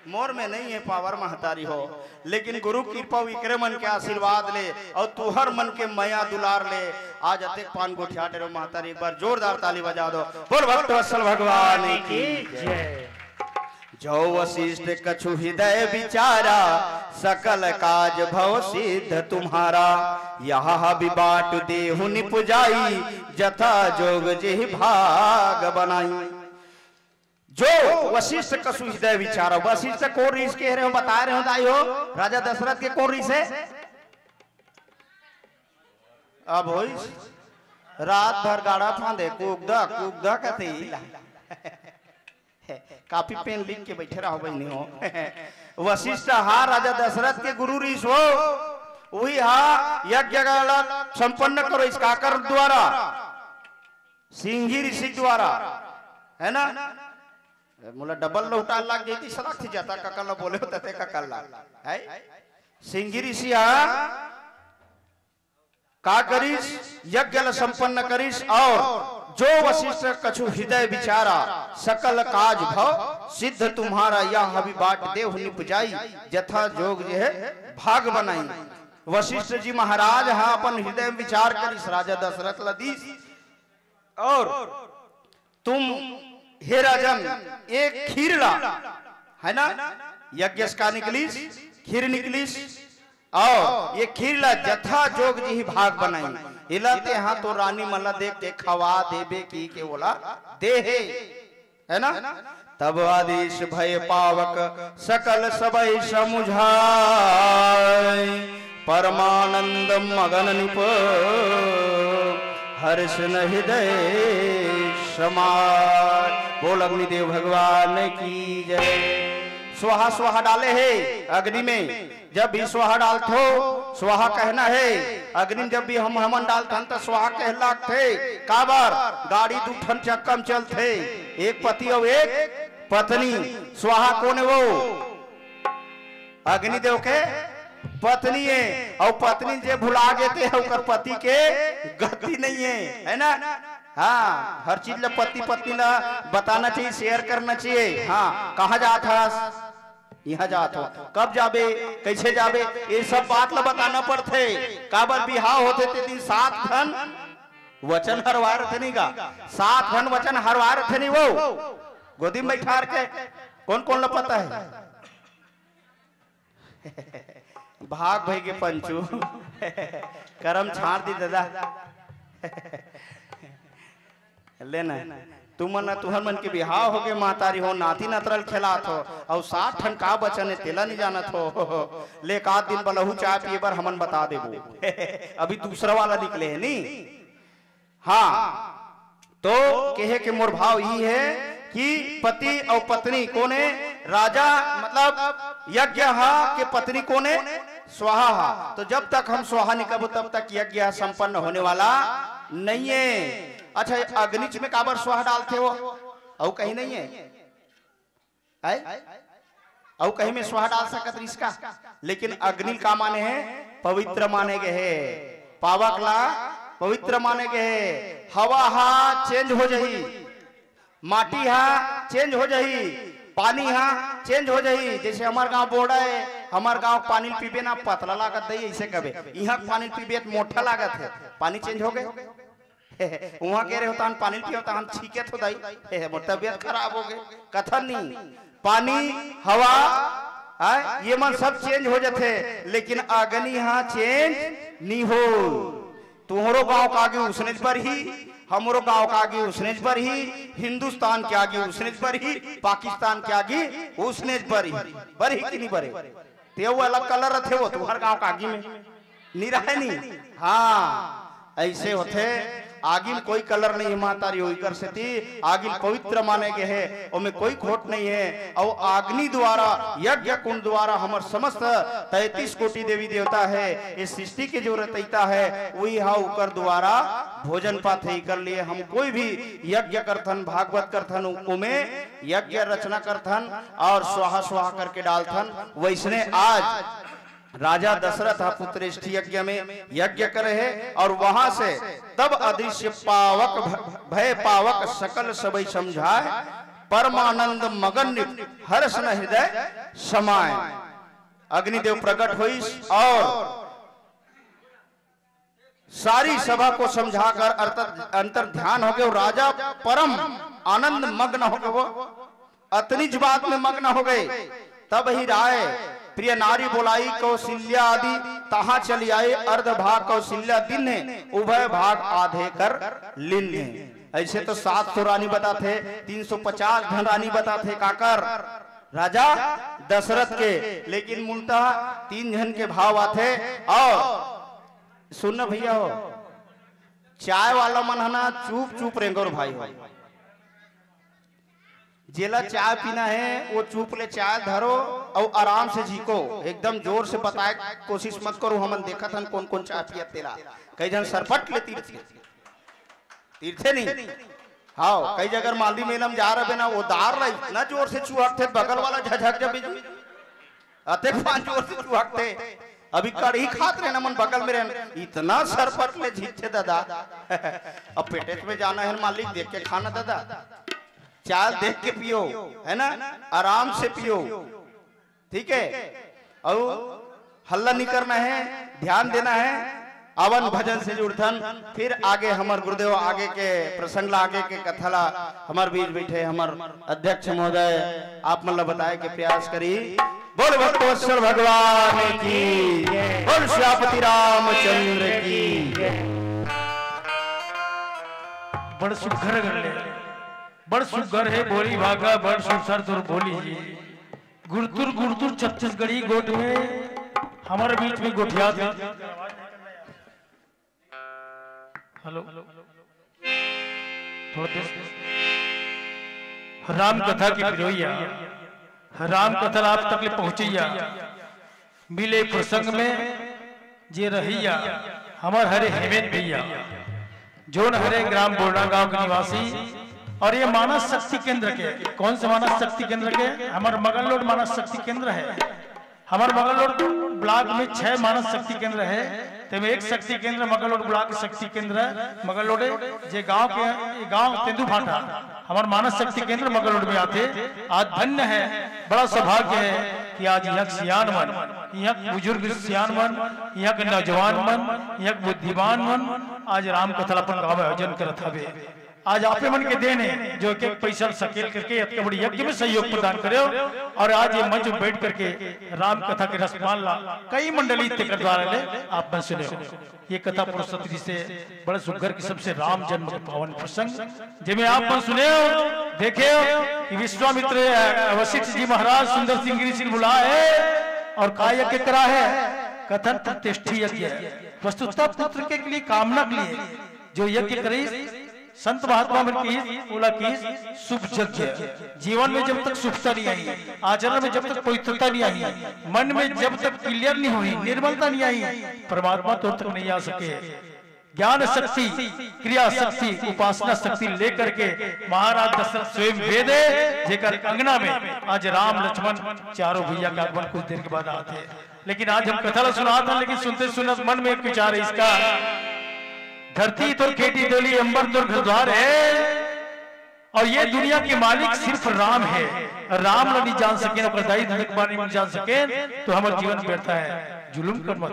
मोर में नहीं है पावर महतारी हो, लेकिन गुरु कृपा विक्रमन के आशीर्वाद ले और तुहर मन के मया दुलार ले आज अतेक पान गोठिया डेरो महतारी। एक बार जोरदार ताली बजा दो, बोल भक्त वत्सल भगवान की जय। जो वशिष्ठ कछु हृदय विचारा, सकल काज भव सिद्ध तुम्हारा। यह हबि बाटु देहु निपुजाई, जथा जोग जेहि भाग बनाई। जो वशिष्ठ कछु हृदय विचारा, वशिष्ठ कौन ऋषि के हरे हो, बता रहे हो दाई हो, राजा दशरथ के कौन ऋषि हे? अब होइस, रात भर गाड़ा फांदे, कुकदा, कुकदा कथे इला। कापी पेन लिख के बैठे रहो बहनी हो। वशिष्ठ हा राजा दशरथ के गुरु ऋषि हो, वही हा यज्ञ ला संपन्न करो इस काकर द्वारा, सिंही ऋषि द्वारा, है ना? मोला डबल लौटा लग गई थी, सलाह थी जाता ककर ला बोले होता थे ककर ला, है? सिंही ऋषि हा का करिस, यज्ञ ल संपन्न करिस, और जो वशिष्ठ कछु हृदय विचारा, सकल काज भव सिद्ध तुम्हारा। यह हबि बाट देहु निपुजाई, जथा जोग जेहि भाग बनाई। वशिष्ठ जी महाराज हा अपन हृदय में विचार करिस, राजा दशरथ ल दीस, और तुम, हे राजन, एक खीर ला, है ना, यज्ञ से का निकलिस, खीर निकलिस, और ये खीर ला जथा जोग जेहि भाग बनाई, एला तेहा तो रानी मन ला देख के खवा देबे की के ओला दे हे, है ना? तब आदेश भय पावक सकल सबै समुझाय, परमानंद मगन नृप हर्ष न हृदय समाय। बोल अग्निदेव भगवान की जय। स्वाहा स्वाहा डाले हे अग्नि में, जब भी स्वाहा डालथो, स्वाहा कहना हे। अग्नि में जब भी हम हमन डालथन त स्वाहा कहे लागथे। काबर? गाड़ी दू ठन चक्का में चलथे, एक पति अउ एक पत्नी। स्वाहा कोन हे वो? अग्निदेव के पत्नी हे। अउ पत्नी जे भुला गे ते ओकर पति के गति नहीं है, है ना? हाँ, हर चीज ला पति पत्नी ला बताना चाहिए, शेयर करना चाहिए। हाँ, कहाँ जात हस? यहाँ जात हो। कब जाबे, कैसे जाबे, ये सब बात ला बताना पड़थे। काबर बिहाव होथे ते दिन सात ठन वचन हरवाए रथे नहीं का? सात ठन वचन हरवाए रथे नहीं वो। गोदी में बैठार के कौन कौन ला पता है? भाग भई के पंचू। करम छाड़ दी दादा। ले ना, तुमन ना, तुहर मन के बिहाव होगे, महतारी हो, नाती नतरल खेलात हो, अउ सात ठन का बचन हे, तेला नहीं जानत हो। ले, एक आध दिन बलहू चाय पिए बर हमन बता देबो। अभी दूसरा वाला निकले हे, नी? हाँ, तो कहे के मोर भाव ई हे कि पति अउ पत्नी कोने, राजा मतलब यज्ञ हा के पत्नी कोने, स्वाहा हा। तो जब तक हम स्वाहा नहीं कबो, तब तक यज्ञ हा संपन्न होने वाला नहीं है। अच्छा, अग्निच में काबर स्वाहा डालथे हो? अउ कहीं नहीं है? आय? अउ कहीं में स्वाहा डाल सकत रहिस का? लेकिन अग्नि का माने हे? पवित्र माने गे हे। पावक ला पवित्र माने गे हे। हवा हा चेंज हो जाही, माटी हा चेंज हो जाही, पानी हा चेंज हो जाही। जैसे हमर गांव बोड़ा हे, हमर गांव पानी पीबे ना पतला लागत दई, ऐसे कबे इहां पानी पीबे त मोटा लागत हे, पानी चेंज हो गे। उहां गे रहे हो तहन पानी पियो, तहन छीके थो दाई, मोर तबियत खराब हो गे। कथन नी, पानी, हवा, आय, ये मन सब चेंज हो जथे, लेकिन अग्नि हा चेंज नी हो। तुहरो गांव का आगी उसनेच बरही, हमरो गांव का आगी उसनेच बरही, हिंदुस्तान के आगी उसनेच बरही, पाकिस्तान के आगी उसनेच बरही। बरही कि नी बरही? ते वो अलग कलर रथे, वो तुहर गांव का आगी में नी रहे नी। हाँ, ऐसे होथे। आगी में कोई कलर नहीं हे, महतारी हो, इकर सेती आगी पवित्र माने गे हे, ओमे कोई खोट नहीं हे। अउ अग्नि द्वारा, यज्ञ कुंड द्वारा हमर समस्त तैंतीस कोटि देवी देवता हे, इस सृष्टि के जो रचयिता हे, वही हा उकर द्वारा भोजन पाथे। इकर लिए हम कोई भी यज्ञ करथन, भागवत करथन, ओमे यज्ञ रचना करथन अउ स्वाहा स्वाहा करके डालथन। वैसने आज राजा दशरथ हा पुत्रेष्ठी यज्ञ में यज्ञ करे हे अउ वहां से तब अदृश्य पावक भ-, भय पावक सकल सबई समझाय, परमानंद मगन नित हर्ष न हृदय समाय। अग्निदेव प्रकट होइस अउ सारी सभा को समझाकर अर्थ-, अंतर ध्यान हो गे। राजा परम आनंद मग्न हो गे, वो अतनीच बात में मग्न हो गे। तब ही राय प्रिय नारी बोलाई कौशल्या आदि, तहाँ चली आई अर्ध भाग कौशल्या दीन्हे, उभय भाग आधे कर लीन्हे। ऐसे तो सात सौ रानी बताथे, तीन सौ पचास झन रानी बताथे, काकर राजा दशरथ के, लेकिन मूलतः तीन झन के भाव आथे। अउ सुन न भैया हो, चाय वाला मन ह ना चुप चुप रेंगोर भाई हो। जेला चाय पीना हे, वो चुप ले चाय धरो अउ आराम से झीको, एकदम जोर से बताए के कोशिश मत करो। हमन देखत हन कोन कोन चाय पियत तेला, कई झन सरपट ले तीरथे, तीरथे नहीं। हाँ, कई जगह मांदी मेला में जा रहे ना, वो दार ला इतना जोर से चुहकथे, बगल वाला झझक जबे जी, अतेक पान जोर से चुहकथे। अभी कढ़ी खात रहे ना, मन बगल में रहे, इतना सरपट ले झीकथे दादा। अब पेटेच में जाना हे मालिक, देख के खाना दादा, चाय देख के पियो, है ना, आराम से पियो, ठीक है। अउ हल्ला नहीं करना है, ध्यान देना है। आवन भजन से जुड़थन, फिर आगे हमर गुरुदेव आगे के प्रसंग ला, आगे के कथा ला हमर बीच बैठे हमर अध्यक्ष महोदय आप मन ला बताए के प्रयास करी। बोल भक्तवत्सल भगवान की, बोल सियापति रामचंद्र की। बड़ सुघर गढ़ ले, बड़ सुघर हे बोली भाखा, बड़ सुघर तोर बोली जी। गुरतुर गुरतुर छत्तीसगढ़ी गोठ में हमर बीच में गोठियाथे। हेलो, थोड़ा देर। राम कथा के पिरोइया, राम कथा आप तक ले पहुंचैया, मिले प्रसंग में जे रहैया, हमर हरे हेमेंद्र भैया, जोन हरे ग्राम बोरना गांव के निवासी, अउ ये मानस शक्ति केंद्र के, कौन से मानस शक्ति केंद्र के? हमर मगरलोड मानस शक्ति केंद्र हे। हमर मगरलोड ब्लॉक में छह मानस शक्ति केंद्र हे, तेमे एक शक्ति केंद्र मगरलोड ब्लॉक शक्ति केंद्र मगरलोड, जे गांव के, गांव तेंदूभाटा, हमर मानस शक्ति केंद्र मगरलोड में आथे। आज धन्य हे, बड़ा सौभाग्य हे कि आज इहां के सियान मन, इहां के बुजुर्ग सियान मन, इहां के नौजवान मन, इहां के बुद्धिमान मन आज राम कथा ला अपन गांव में आयोजन करत हवे। आज आपे मन के देन हे, जो एक एक पैसा सकेल करके अतका बड़ी यज्ञ में सहयोग प्रदान करे हो, अउ आज ये मंच में बैठ करके राम कथा के रसपान ला कई मंडली तेकर द्वारा ले आप मन सुने हो। ये कथा प्रस्तुति से बड़े सुघर किस्म से राम जन्म के पावन प्रसंग, जेमे आप मन सुने हो, देखे हो कि विश्वामित्र, अ, वशिष्ठ जी महाराज सुंदर सिंह गिरी सिंह बुलाए हे अउ का यज्ञ करा हे? कथन प्रतिष्ठी यज्ञ। वस्तुतः पुत्र के लिए कामना के लिए जो यज्ञ करे, संत महात्मा मन की, ओला की शुभ यज्ञ। जीवन में जब तक शुभता नहीं आई, आचरण में जब तक पवित्रता नहीं आई, मन में जब तक क्लियर नहीं हुई, निर्मलता नहीं आई, परमात्मा तोर तक नहीं आ सके। ज्ञान शक्ति, क्रिया शक्ति, उपासना शक्ति लेकर के महाराज दशरथ स्वयं वेद हे, जेकर अंगना में आज राम लक्ष्मण चारों भैया के आगमन कुछ देर के बाद आथे। लेकिन आज हम कथा ला सुनात हन, लेकिन सुनते सुनत मन में एक विचार हे इसका, धरती तोर खेती डोली, अंबर तोर घर द्वार हे, अउ ये दुनिया के मालिक सिर्फ राम हे। राम ला नहीं जान सकेन, ओकर दाई ददा के बारे में नहीं जान सकेन, तो हमर जीवन व्यर्थ हे। जुलुम कर मत,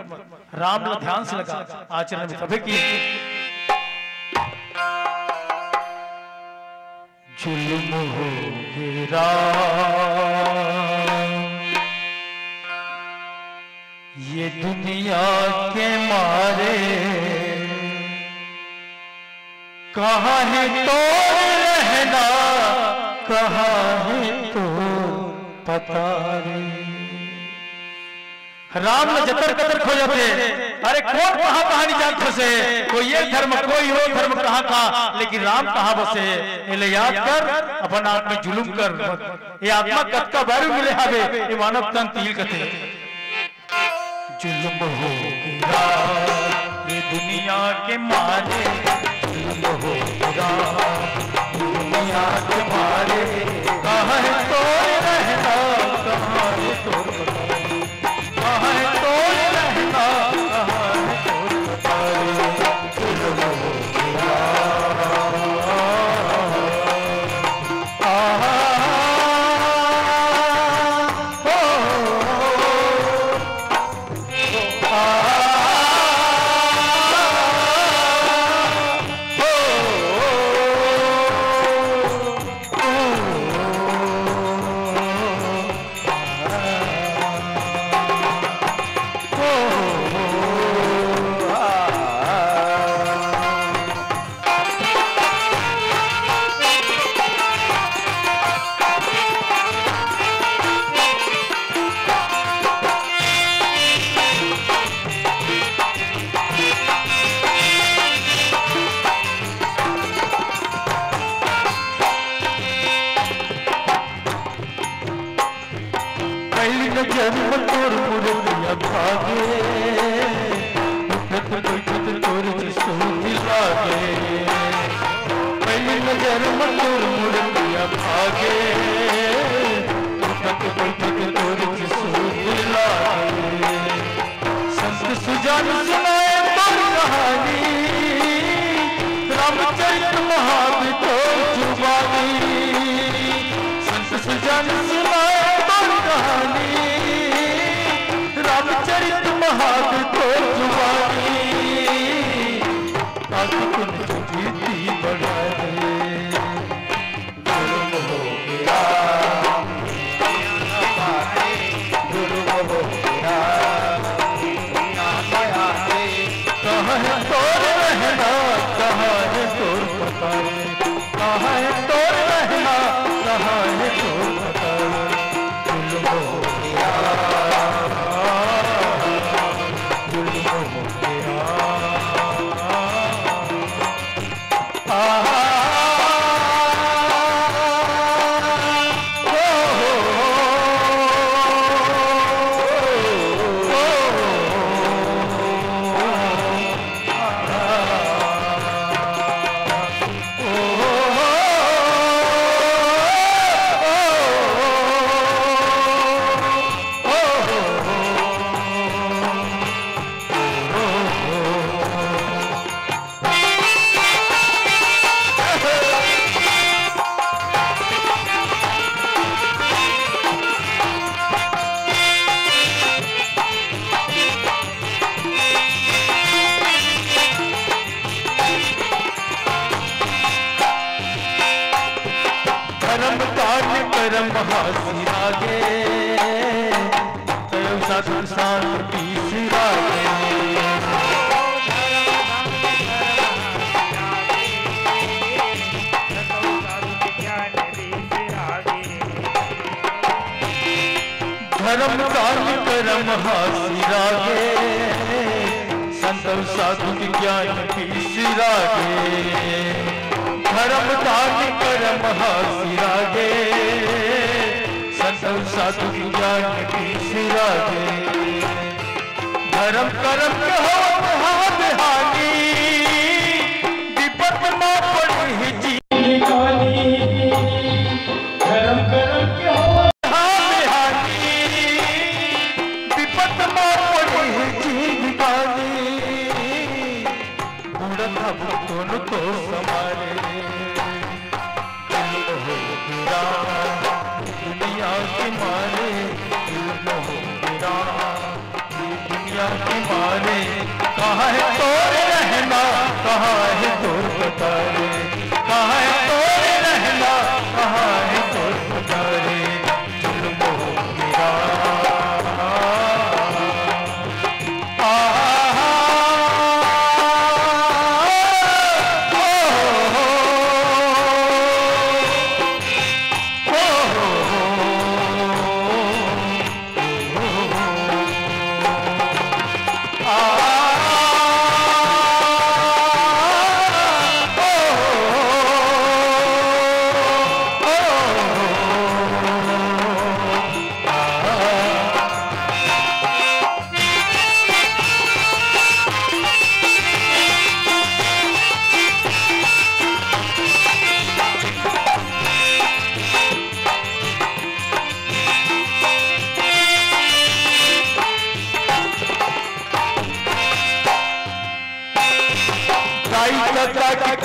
राम ला ध्यान से लगा, आचरण में तभे की। जुलुम हो गे राम, ये दुनिया के मारे, कहाँ हे तोर रहना, कहाँ हे तोर पता रे। राम ला जतर कतर खोजत हे। अरे कोन कहाँ कहाँ नहीं जान फंसे, कोई ये धर्म, कोई वो धर्म, कहाँ कहाँ, लेकिन राम कहाँ बसे हे? एला याद कर, अपन आप में जुलुम कर। ये आत्मा कतका बार मिले हावे, ये मानव तन तिल कथे। जुलुम हो गे राम, ये दुनिया के मारे, जुलुम हो गे राम, दुनिया के मारे, कहाँ हे तोर रहना, कहाँ हे तोर पता रे, कहाँ हे तोर रहना, कहाँ हे तोर पता रे, जुलुम हो गे राम। आहा, ओ, पहली नजर में तोर मूरतिया भागे, उठत बैठत तोर जी सुध लागे। पहली नजर में तोर मूरतिया भागे, उठत बैठत तोर जी सुध लागे। संत सुजान सुनाए तोर कहानी, रामचरित महाविठोर जुबानी। संत सुजान सुनाए तोर कहानी, रामचरित महाविठोर जुबानी। ताकि तुम सुधीति बढ़ाए। जुलुम हो गे राम, जुलुम हो गे राम, कहाँ हे तोर रहना, कहाँ हे तोर पता रे, कहाँ हे तोर रहना, कहाँ हे तोर पता रे, जुलुम हो गे राम, जुलुम हो गे राम। धर्म दान करम हासि लागे, कयो साधु संत पीस लागे। धर्म दान करम हासि लागे, संत अउ साधु के ज्ञान पीस लागे। धर्म दान करम हासि लागे, संत अउ साधु के ज्ञान पीस लागे। धर्म करम के होत हानि,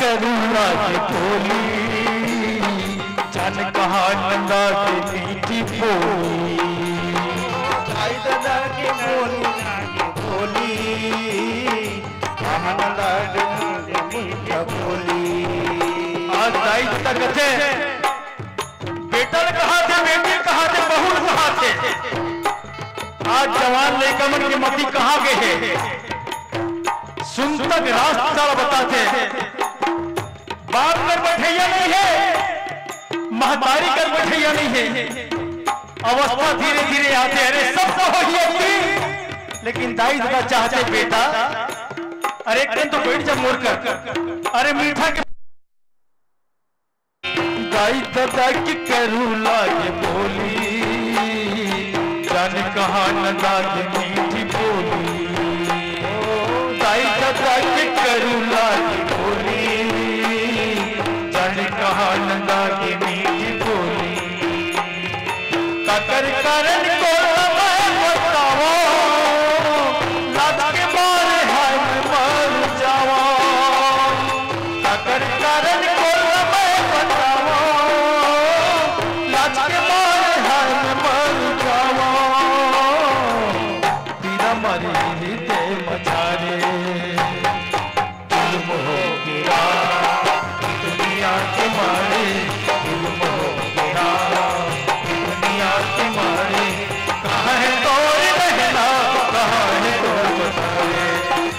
करुणा के बोली, जाने कहाँ नंदा के मीठी बोली। आई दादा के बोली ना के बोली, कहाँ नंदा के मीठी बोली। आज दाई तक थे बेटा ल कहा थे, बेटी ल कहा थे, बहू ल कहा थे। आज जवान लइका मन के मती कहाँ गे हे? सुनता के रास्ता ल बता थे। बाप कर बैठैया नहीं हे, महतारी कर बैठैया नहीं हे। अवस्था धीरे धीरे आथे, अरे सब तो होही अभी, लेकिन दाई ददा चाहथे बेटा, अरे एक दिन तो बैठ जा मोर कर, अरे मीठा के दाई ददा के करू लागे बोली, जाने कहाँ नंदा के मीठी बोली। दाई ददा के करू लागे बोली, जाने कहाँ नंदा के मीठी बोली। काकर कारण को मैं बतावो, लाज के मारे हाय मैं मर जावा। काकर कारण को मैं बतावो, लाज के मारे हाय मैं मर जावा। पीरा मारी हृदय मचारे, जुल्म हो गया दुनिया के मारे, जुल्म हो गया दुनिया के मारे। कहाँ है तोर रहना, कहाँ है तोर बसावे,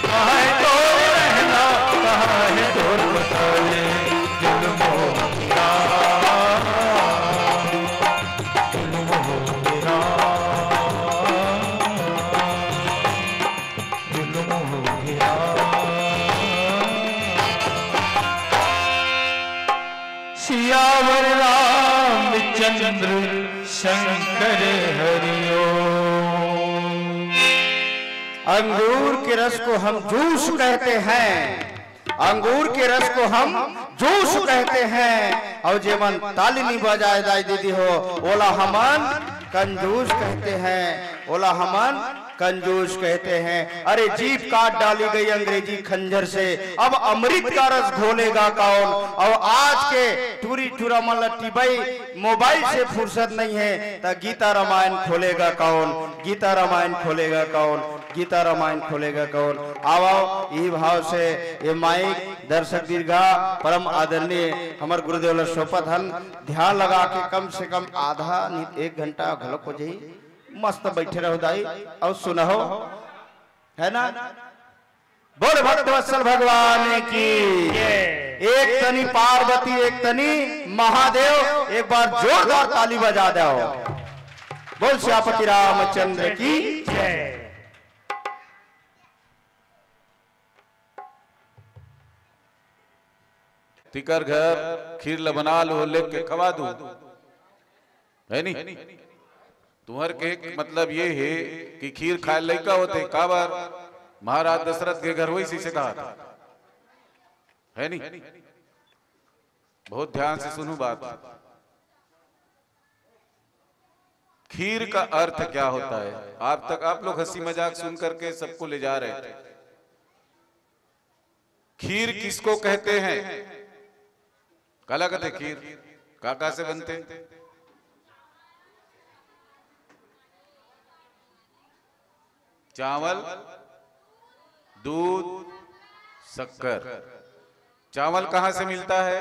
कहाँ है तोर रहना, कहाँ है तोर बसावे। जुल्म हो गया, जुल्म हो गया, जुल्म हो गया। सियावर रामचंद्र शंकर हरिओ। अंगूर के रस को हम जूस कहते हैं, अंगूर के रस को हम जूस कहते हैं। और जेमन ताली नहीं बजाए दाई दीदी हो, ओला हमन कंजूस कहते हैं, ओला हमन कंजूस कहते हैं। अरे जीभ काट डाली गई अंग्रेजी खंजर से, अब अमृत का रस घोलेगा कौन? और आज के टूरी टूरा मन ला टिबई मोबाइल से फुर्सत नहीं है, त गीता रामायण खोलेगा कौन? गीता रामायण खोलेगा कौन? गीता रामायण खोलेगा कौन? आओ, आओ, ई भाव से ये माइक दर्शक दीर्घा परम आदरणीय हमर गुरुदेव ला सौंपत हन, ध्यान लगा के कम से कम आधा नहीं एक घंटा घलोक हो जाई। मस्त बैठे रहो दाई और सुनहो, है ना? बोल भक्त वत्सल भगवान की। जय। एक तनी पार्वती, एक तनी महादेव, एक बार जोरदार ताली बजा दो। बोल सियापति रामचंद्र की। जय। तिकर घर खीर ल बना लू, लेके खवा दू, है नी? तुम्हर के मतलब ये है कि खीर खाए लइका होते, काबर? महाराज दशरथ के घर वही से कहा था, है नी? बहुत ध्यान से सुनू बात। खीर का अर्थ क्या होता है? आप तक, आप लोग हंसी मजाक सुन करके सबको ले जा रहे थे। खीर किसको कहते हैं? काला कहते खीर? काका से बनते? चावल, दूध, शक्कर। चावल कहाँ से मिलता है?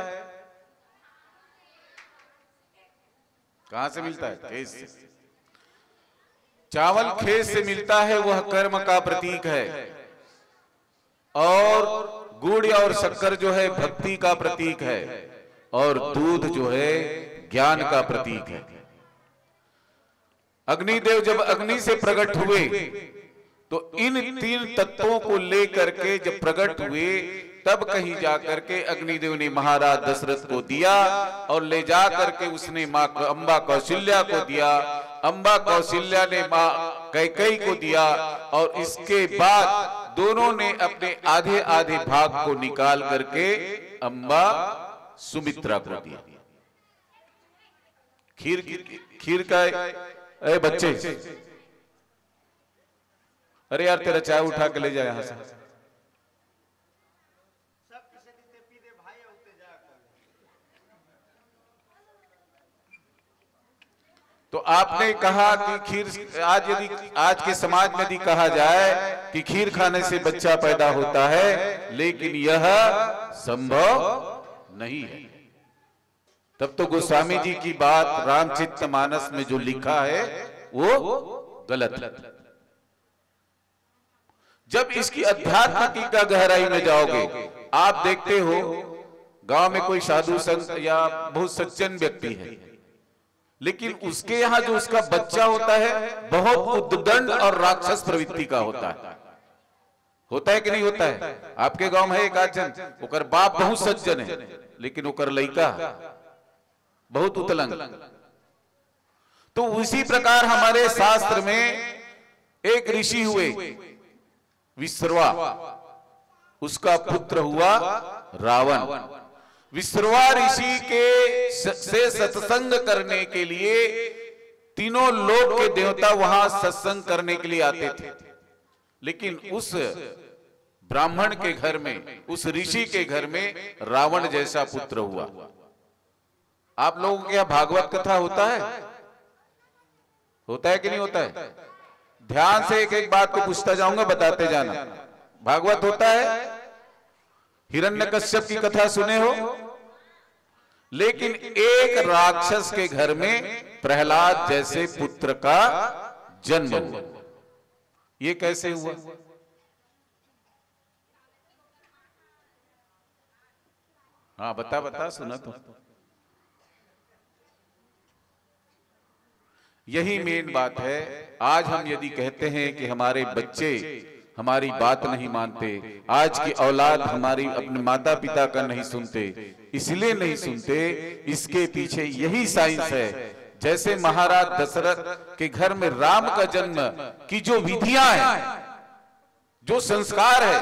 कहाँ से मिलता है? खेत से। चावल खेत से मिलता है, वह कर्म का प्रतीक है, और गुड़ और शक्कर जो है, भक्ति का प्रतीक है, और दूध जो है, ज्ञान का प्रतीक है। अग्निदेव जब अग्नि से प्रकट हुए, तो इन तीन तत्वों को लेकर के जब प्रकट हुए, तब कहीं जाकर के अग्निदेव ने महाराज दशरथ को दिया और ले जा करके उसने माँ क-, अम्बा कौशल्या को दिया। अम्बा कौशल्या ने माँ कैकई को दिया और इसके बाद दोनों ने अपने आधे आधे भाग को निकाल करके अम्बा सुमित्रा को दिया। खीर की, खीर का, ए बच्चे, अरे यार, तेरा चाय उठा के ले जा यहाँ से। तो आपने कहा कि खीर, आज यदि, आज के समाज में यदि कहा जाए कि खीर खाने से बच्चा पैदा होता है, लेकिन यह संभव नहीं है, तब तो गोस्वामी जी की बात, रामचरित मानस में जो लिखा है, वो गलत है। जब इसकी अध्यात्म की का गहराई में जाओगे, आप देखते हो, गांव में कोई साधु संत या बहुत सज्जन व्यक्ति है, लेकिन उसके यहाँ जो उसका बच्चा होता है, बहुत उद्दंड और राक्षस प्रवृत्ति का होता है। होता है कि नहीं होता है? आपके गांव में है एक आध जन, ओकर बाप बहुत सज्जन है, लेकिन ओकर लइका बहुत उतलंग। तो उसी प्रकार हमारे शास्त्र में एक ऋषि हुए विश्रवा, उसका पुत्र हुआ रावण। विश्रवा ऋषि के स-, से सत्संग करने के लिए तीनों लोक के देवता वहां सत्संग करने के लिए आते थे, लेकिन उस ब्राह्मण के घर में, उस ऋषि के घर में रावण जैसा पुत्र हुआ। आप लोगों के यहाँ भागवत कथा होता है? होता है कि नहीं होता है? ध्यान से एक एक बात को पूछता जाऊंगा, बताते जाना। भागवत होता है? हिरण्यकश्यप की कथा सुने हो? लेकिन एक राक्षस के घर में प्रहलाद जैसे पुत्र का जन्म हुआ। ये कैसे हुआ? हाँ, बता, बता, सुना तो। यही मेन बात है। आज हम यदि कहते हैं कि हमारे बच्चे हमारी बात नहीं मानते, आज की औलाद हमारी, अपने माता पिता का नहीं सुनते, इसलिए नहीं सुनते, इसके पीछे यही साइंस है। जैसे महाराज दशरथ के घर में राम का जन्म की जो विधियां हैं, जो संस्कार है,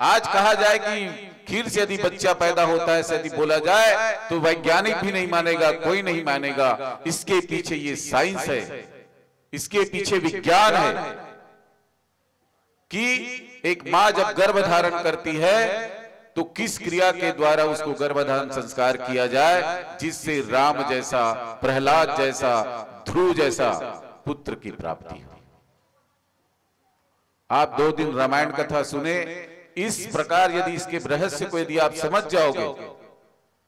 आज कहा जाए कि खीर से यदि बच्चा पैदा होता है, ऐसे यदि बोला जाए, तो वैज्ञानिक भी नहीं मानेगा, कोई नहीं मानेगा। इसके पीछे ये साइंस है, इसके पीछे विज्ञान है कि एक माँ जब गर्भ धारण करती है, तो किस क्रिया के द्वारा उसको गर्भधारण संस्कार किया जाए, जिससे राम जैसा, प्रहलाद जैसा, ध्रुव जैसा पुत्र की प्राप्ति हो। आप दो दिन रामायण कथा सुने, इस प्रकार यदि इसके रहस्य को यदि आप समझ जाओगे,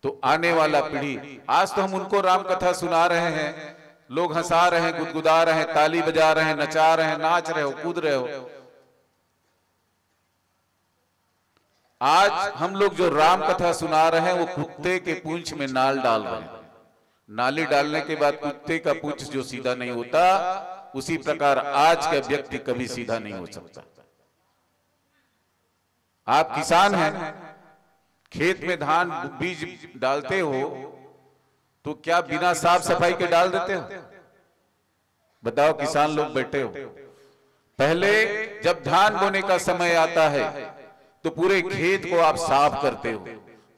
तो आने वाला पीढ़ी, आज तो हम उनको राम कथा सुना रहे हैं, लोग हंसा रहे हैं, गुदगुदा रहे हैं, ताली बजा रहे हैं, नचा रहे हैं, नाच रहे हो, कूद रहे हो। आज हम लोग जो राम कथा सुना रहे हैं, वो कुत्ते के पूंछ में नाल डाल रहे हैं। नाली डालने के बाद कुत्ते का पूंछ जो सीधा नहीं होता, उसी प्रकार आज का व्यक्ति कभी सीधा नहीं हो सकता। आप किसान हैं, खेत में धान बीज डालते हो, तो क्या बिना साफ सफाई के डाल देते हो? बताओ, किसान लोग बैठे हो, पहले जब धान बोने का समय आता है, तो पूरे खेत को आप साफ करते हो,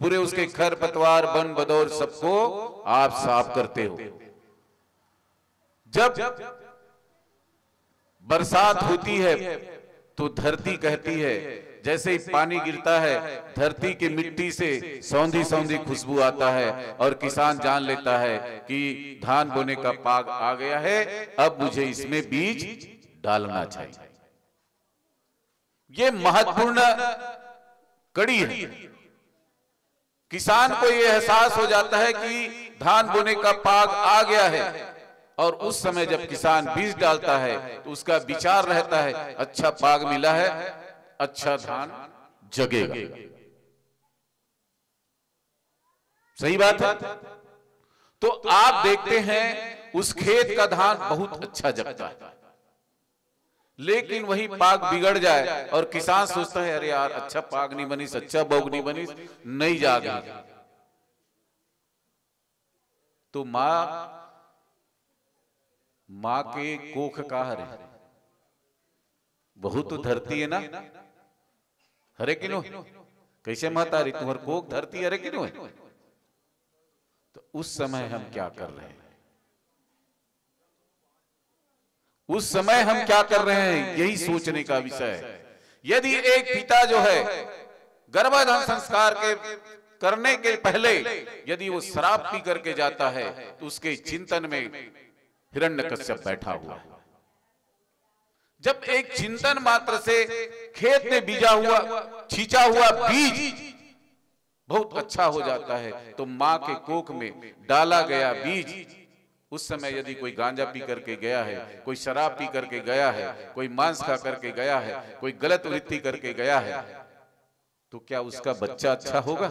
पूरे उसके खरपतवार, बन बदौर, सबको आप साफ करते हो। जब बरसात होती है, तो धरती कहती है, जैसे ही पानी गिरता है, धरती की मिट्टी से सौंधी सौंधी खुशबू आता है और किसान जान लेता है कि धान बोने का पाग आ गया है, अब मुझे इसमें बीज डालना चाहिए। ये महत्वपूर्ण कड़ी है। किसान को यह एहसास हो जाता है कि धान बोने का पाग आ गया है, और उस समय जब किसान बीज डालता है, तो उसका विचार रहता है, अच्छा पाग मिला है, अच्छा धान जगेगा। सही बात है। तो आप देखते हैं, उस खेत का धान बहुत अच्छा जगता है, लेकिन वही पाग बिगड़ जाए और किसान सोचता है, अरे यार, अच्छा पाग नहीं बनिस, अच्छा बौग नहीं बनिस, नहीं जागे। तो माँ, माँ के कोख का हरे? वहू तो धरती है ना, हरे कि नो? कैसे महतारी, तुम्हर कोख धरती हरे कि नो? तो उस समय हम क्या कर रहे हैं? उस समय हम क्या कर रहे हैं, यही सोचने का विषय है। यदि एक पिता जो है, गर्भाधान संस्कार के करने के पहले यदि वो शराब पी करके जाता है, तो उसके चिंतन में हिरण्यकश्यप बैठा हुआ है। जब एक चिंतन मात्र से खेत में बीजा हुआ, छींचा हुआ बीज बहुत अच्छा हो जाता है, तो माँ के कोख में डाला गया बीज, उस समय यदि कोई गांजा पी करके गया है, कोई शराब पी करके गया है, कोई मांस खा करके गया है, कोई गलत वृत्ति करके गया है, तो क्या उसका बच्चा अच्छा होगा?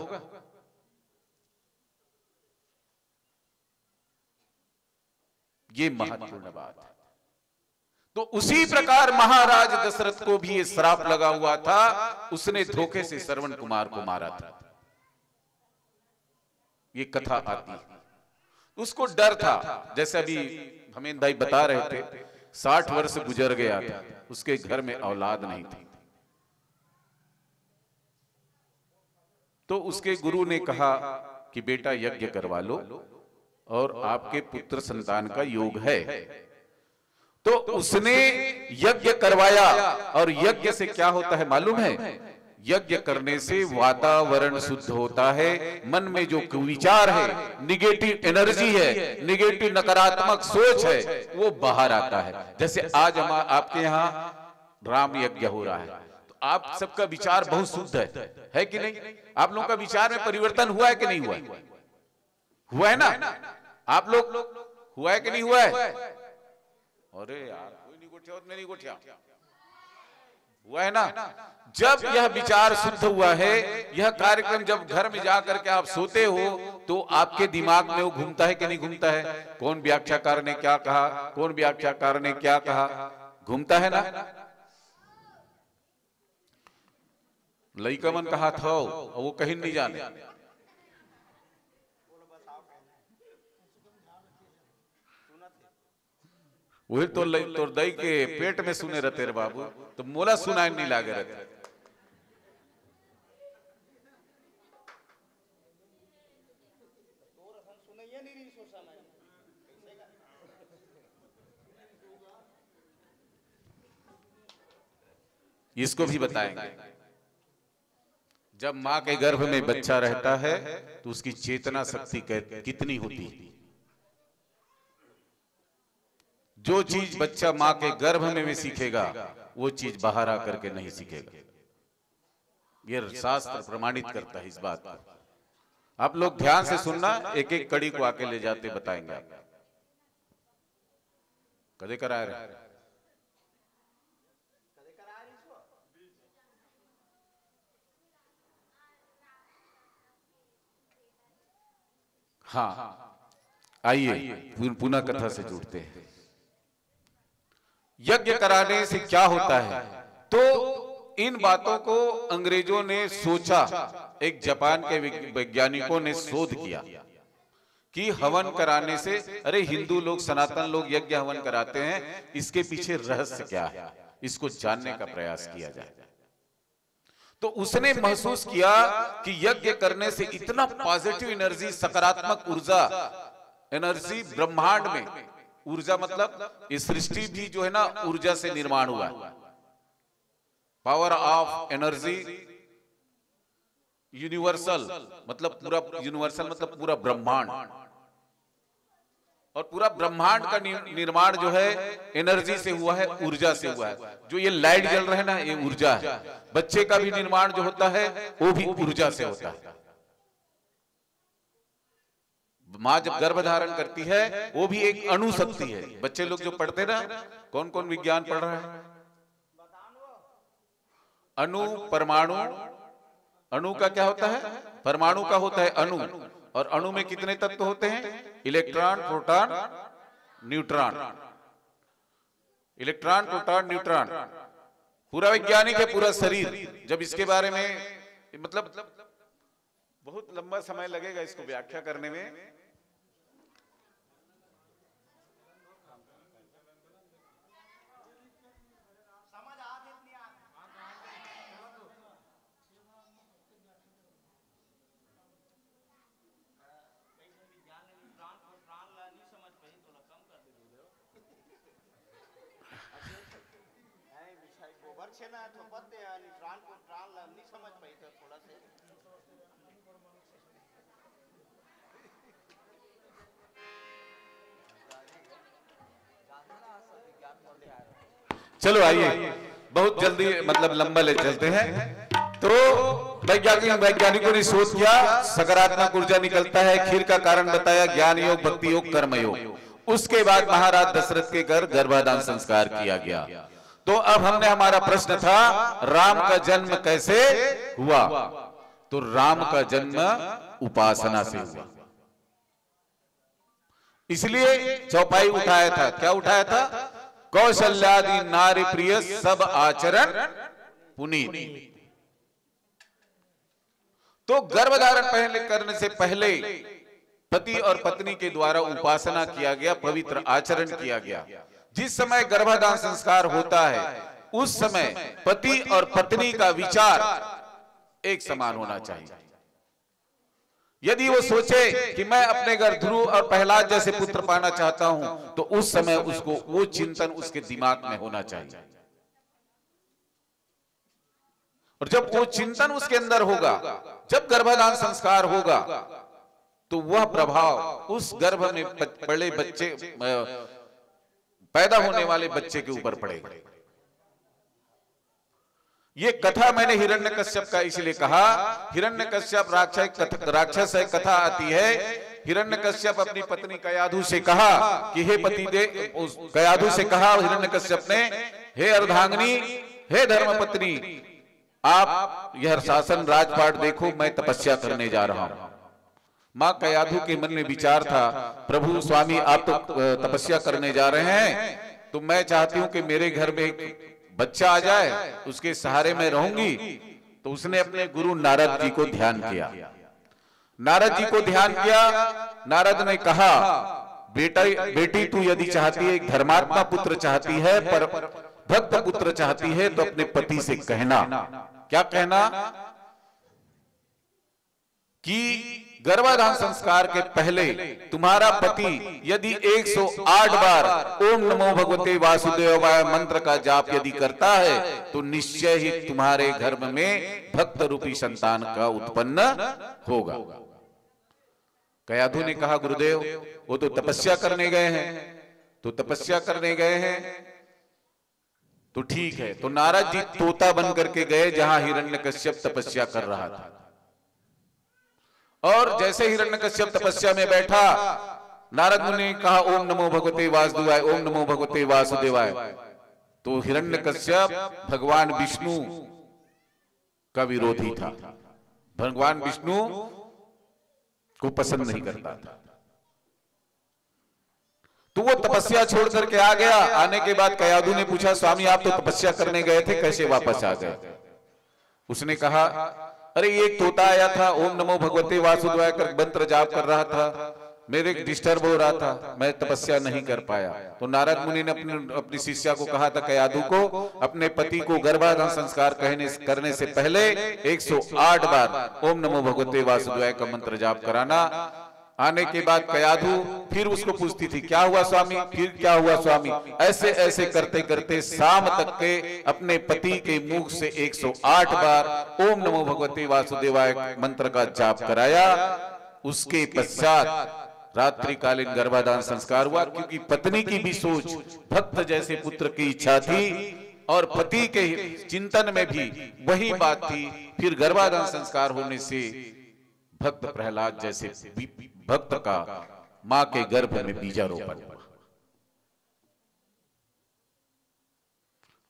ये महत्वपूर्ण बात है। तो उसी प्रकार महाराज दशरथ को भी ये श्राप लगा हुआ था, उसने धोखे से श्रवण कुमार को मारा था। ये कथा आती है। उसको डर था, जैसे अभी हमें भाई बता रहे थे, साठ वर्ष गुजर गया था, उसके घर में औलाद नहीं थी। तो उसके गुरु ने कहा कि बेटा, यज्ञ करवा लो और आपके पुत्र संतान का योग है। तो उसने यज्ञ करवाया। और यज्ञ से क्या होता है मालूम है? यज्ञ करने से वातावरण शुद्ध होता है, मन में जो कुविचार है, निगेटिव एनर्जी है, निगेटिव नकारात्मक सोच है, वो बाहर आता है। जैसे आज हम आपके यहाँ राम यज्ञ हो रहा है, तो आप सबका विचार बहुत शुद्ध है, है कि नहीं? आप लोगों का विचार में परिवर्तन हुआ है कि नहीं हुआ है? हुआ है ना? आप लोग, हुआ है कि नहीं हुआ है? अरे यार, कोई नहीं गोठिया, मैं नहीं गोठिया। हुआ है ना? जब यह विचार शुद्ध हुआ है, यह कार्यक्रम जब घर में जा करके आप सोते हो, तो आपके दिमाग में वो घूमता है कि नहीं घूमता है? कौन व्याख्याकार ने क्या कहा, कौन व्याख्याकार ने क्या कहा, घूमता है ना? लइका मन कहा था, वो कहीं नहीं जाने। वही तो लइ-, तोर दई के पेट में सुने रहते रे बाबू, तो मोला सुनाई नहीं लागे रहते। इसको भी बताएंगे। जब मां के गर्भ में बच्चा रहता है, तो उसकी चेतना शक्ति कै-, कितनी होती है? जो चीज बच्चा मां के गर्भ में भी सीखेगा, वो चीज बाहर आकर के नहीं सीखेगा। ये शास्त्र प्रमाणित करता है इस बात को। आप लोग ध्यान से सुनना, एक एक कड़ी को आके ले जाते बताएंगे आप। कदे करा रहे? हाँ, आइए, पुन-, पुनः कथा से जुड़ते हैं। यज्ञ कराने से क्या होता है? तो इन बातों को अंग्रेजों ने सोचा, एक जापान के वैग-, वैज्ञानिकों ने शोध किया कि हवन कराने से, अरे, हिंदू लोग, सनातन लोग यज्ञ हवन कराते हैं, इसके पीछे रहस्य क्या है, इसको जानने का प्रयास किया जाए। तो उसने महसूस किया कि यज्ञ करने से इतना पॉजिटिव एनर्जी, सकारात्मक ऊर्जा, एनर्जी ब्रह्मांड में, ऊर्जा मतलब ये सृष्टि भी जो है ना, ऊर्जा से निर्माण हुआ है। पावर ऑफ एनर्जी यूनिवर्सल, मतलब पूरा यूनिवर्सल, मतलब पूरा ब्रह्मांड। और पूरा ब्रह्मांड का नि-, निर्माण जो है, एनर्जी से हुआ है, ऊर्जा से हुआ है। जो ये लाइट जल रहा है ना, ये ऊर्जा है। बच्चे का भी निर्माण जो होता है, वो भी ऊर्जा से होता है। माँ जब गर्भ धारण करती है, वो भी एक अणु शक्ति है। बच्चे लोग जो पढ़ते ना, कौन कौन विज्ञान पढ़ रहा है, अणु, परमाणु, अणु का क्या होता है? परमाणु का होता है अणु। और अणु में कितने तत्व होते हैं? Electron, proton, neutron. Electron, proton, neutron. पूरा वैज्ञानिक है पूरा शरीर। जब इसके बारे में, मतलब, बहुत लंबा समय लगेगा इसको व्याख्या करने में। नहीं, बिछाई गोबर छेना है, थोपत दे, यार, नितरान को, नितरान ला नहीं समझ पाई था थोड़ा से। चलो आइए, बहुत जल्दी, मतलब लंबा ले चलते हैं। तो वैज्ञानिक वैज्ञानिकों ने शोध किया, सकारात्मक ऊर्जा निकलता है, खीर का कारण बताया, ज्ञान योग, भक्ति योग, कर्म योग। उसके बाद महाराज दशरथ के घर गर्भाधान संस्कार किया गया। तो अब हमने, हमारा प्रश्न था, राम का जन्म कैसे हुआ? तो राम का जन्म उपासना से हुआ। इसलिए चौपाई उठाया था। क्या उठाया था? कौशल्यादि नारी प्रिय, सब आचरण पुनीत। तो गर्भधारण पहले करने से पहले पति और पत्नी के द्वारा उपासना किया गया, पवित्र आचरण किया गया। जिस समय गर्भाधान संस्कार होता है, उस समय पति और पत्नी का विचार एक समान होना चाहिए। यदि वो सोचे कि मैं अपने घर ध्रुव और प्रहलाद जैसे पुत्र पाना चाहता हूं, तो उस समय उसको वो चिंतन उसके दिमाग में होना चाहिए। और जब वो चिंतन उसके अंदर होगा, जब गर्भाधान संस्कार होगा, तो वह प्रभाव उस गर्भ में प-, पड़े बच्चे, अ, पैदा होने वाले बच्चे के ऊपर पड़ेगा। ये कथा मैंने हिरण्यकश्यप का इसलिए कहा, हिरण्यकश्यप राक्षस कथ-, राक्षस है, कथा आती है। हिरण्यकश्यप अपनी पत्नी कयाधु से कहा कि हे पति दे, उस कयाधु से कहा हिरण्यकश्यप ने, हे अर्धांगिनी, हे धर्मपत्नी, आप यह शासन राजपाट देखो, मैं तपस्या करने जा रहा हूं। मां कयाधु के मन में विचार था, प्रभु स्वामी, आप तो, अ, तपस्या करने जा रहे हैं, तो मैं चाहती हूं कि मेरे घर में एक बच्चा आ जाए, उसके सहारे मैं रहूंगी। तो उसने अपने गुरु नारद जी को ध्यान किया। नारद जी को ध्यान किया। नारद ने कहा, बेटा, बेटी, तू यदि चाहती है, एक धर्मात्मा पुत्र चाहती है, पर भक्त पुत्र चाहती है, तो अपने पति से कहना। क्या कहना? कि गर्भाधान संस्कार के पहले तुम्हारा पति यदि एक सौ आठ बार ओम नमो भगवते वासुदेवाय मंत्र का जाप यदि करता है, तो निश्चय ही तुम्हारे गर्भ में भक्त रूपी संतान का उत्पन्न होगा। कयाधु ने कहा, गुरुदेव, वो तो तपस्या करने गए हैं। तो तपस्या करने गए हैं, तो ठीक है। तो नारद जी तोता बन करके गए जहां हिरण्यकश्यप तपस्या कर रहा था। और जैसे हिरण्यकश्यप तपस्या में बैठा, नारद मुनि ने कहा, ओम नमो भगवते वासुदेवाय, ओम नमो भगवते वासुदेवाय। तो हिरण्यकश्यप भगवान विष्णु का विरोधी था, भगवान विष्णु को पसंद नहीं करता था। तो वो तपस्या छोड़ करके आ गया। आने के बाद कयाधु ने पूछा, स्वामी, आप तो तपस्या करने गए थे, कैसे वापस आ गए? उसने कहा, अरे, ये एक तोता आया था, ओम नमो भगवते वासुदेवाय कर मंत्र जाप कर रहा था, मेरे डिस्टर्ब हो रहा था, मैं तपस्या नहीं कर पाया। तो नारद मुनि ने अपने, अपनी शिष्या को कहा था, कयाधु को, अपने पति को गर्भाधान संस्कार कहने, करने से पहले एक सौ आठ बार ओम नमो भगवते वासुदेवाय का मंत्र जाप कराना। आने के बाद कयाधु फिर उसको पूछती थी, क्या हुआ स्वामी, फिर क्या हुआ स्वामी? ऐसे ऐसे करते करते शाम तक के अपने पति के मुख से एक सौ आठ बार ओम नमो भगवते वासुदेवाय मंत्र का जाप कराया। उसके पश्चात रात्रिकालीन गर्भाधान संस्कार हुआ, क्योंकि पत्नी की भी सोच भक्त जैसे पुत्र की इच्छा थी और पति के चिंतन में भी वही बात थी। फिर गर्भाधान संस्कार होने से भक्त प्रहलाद जैसे बी-, भक्त का मां के गर्भ में बीजारोपण हुआ।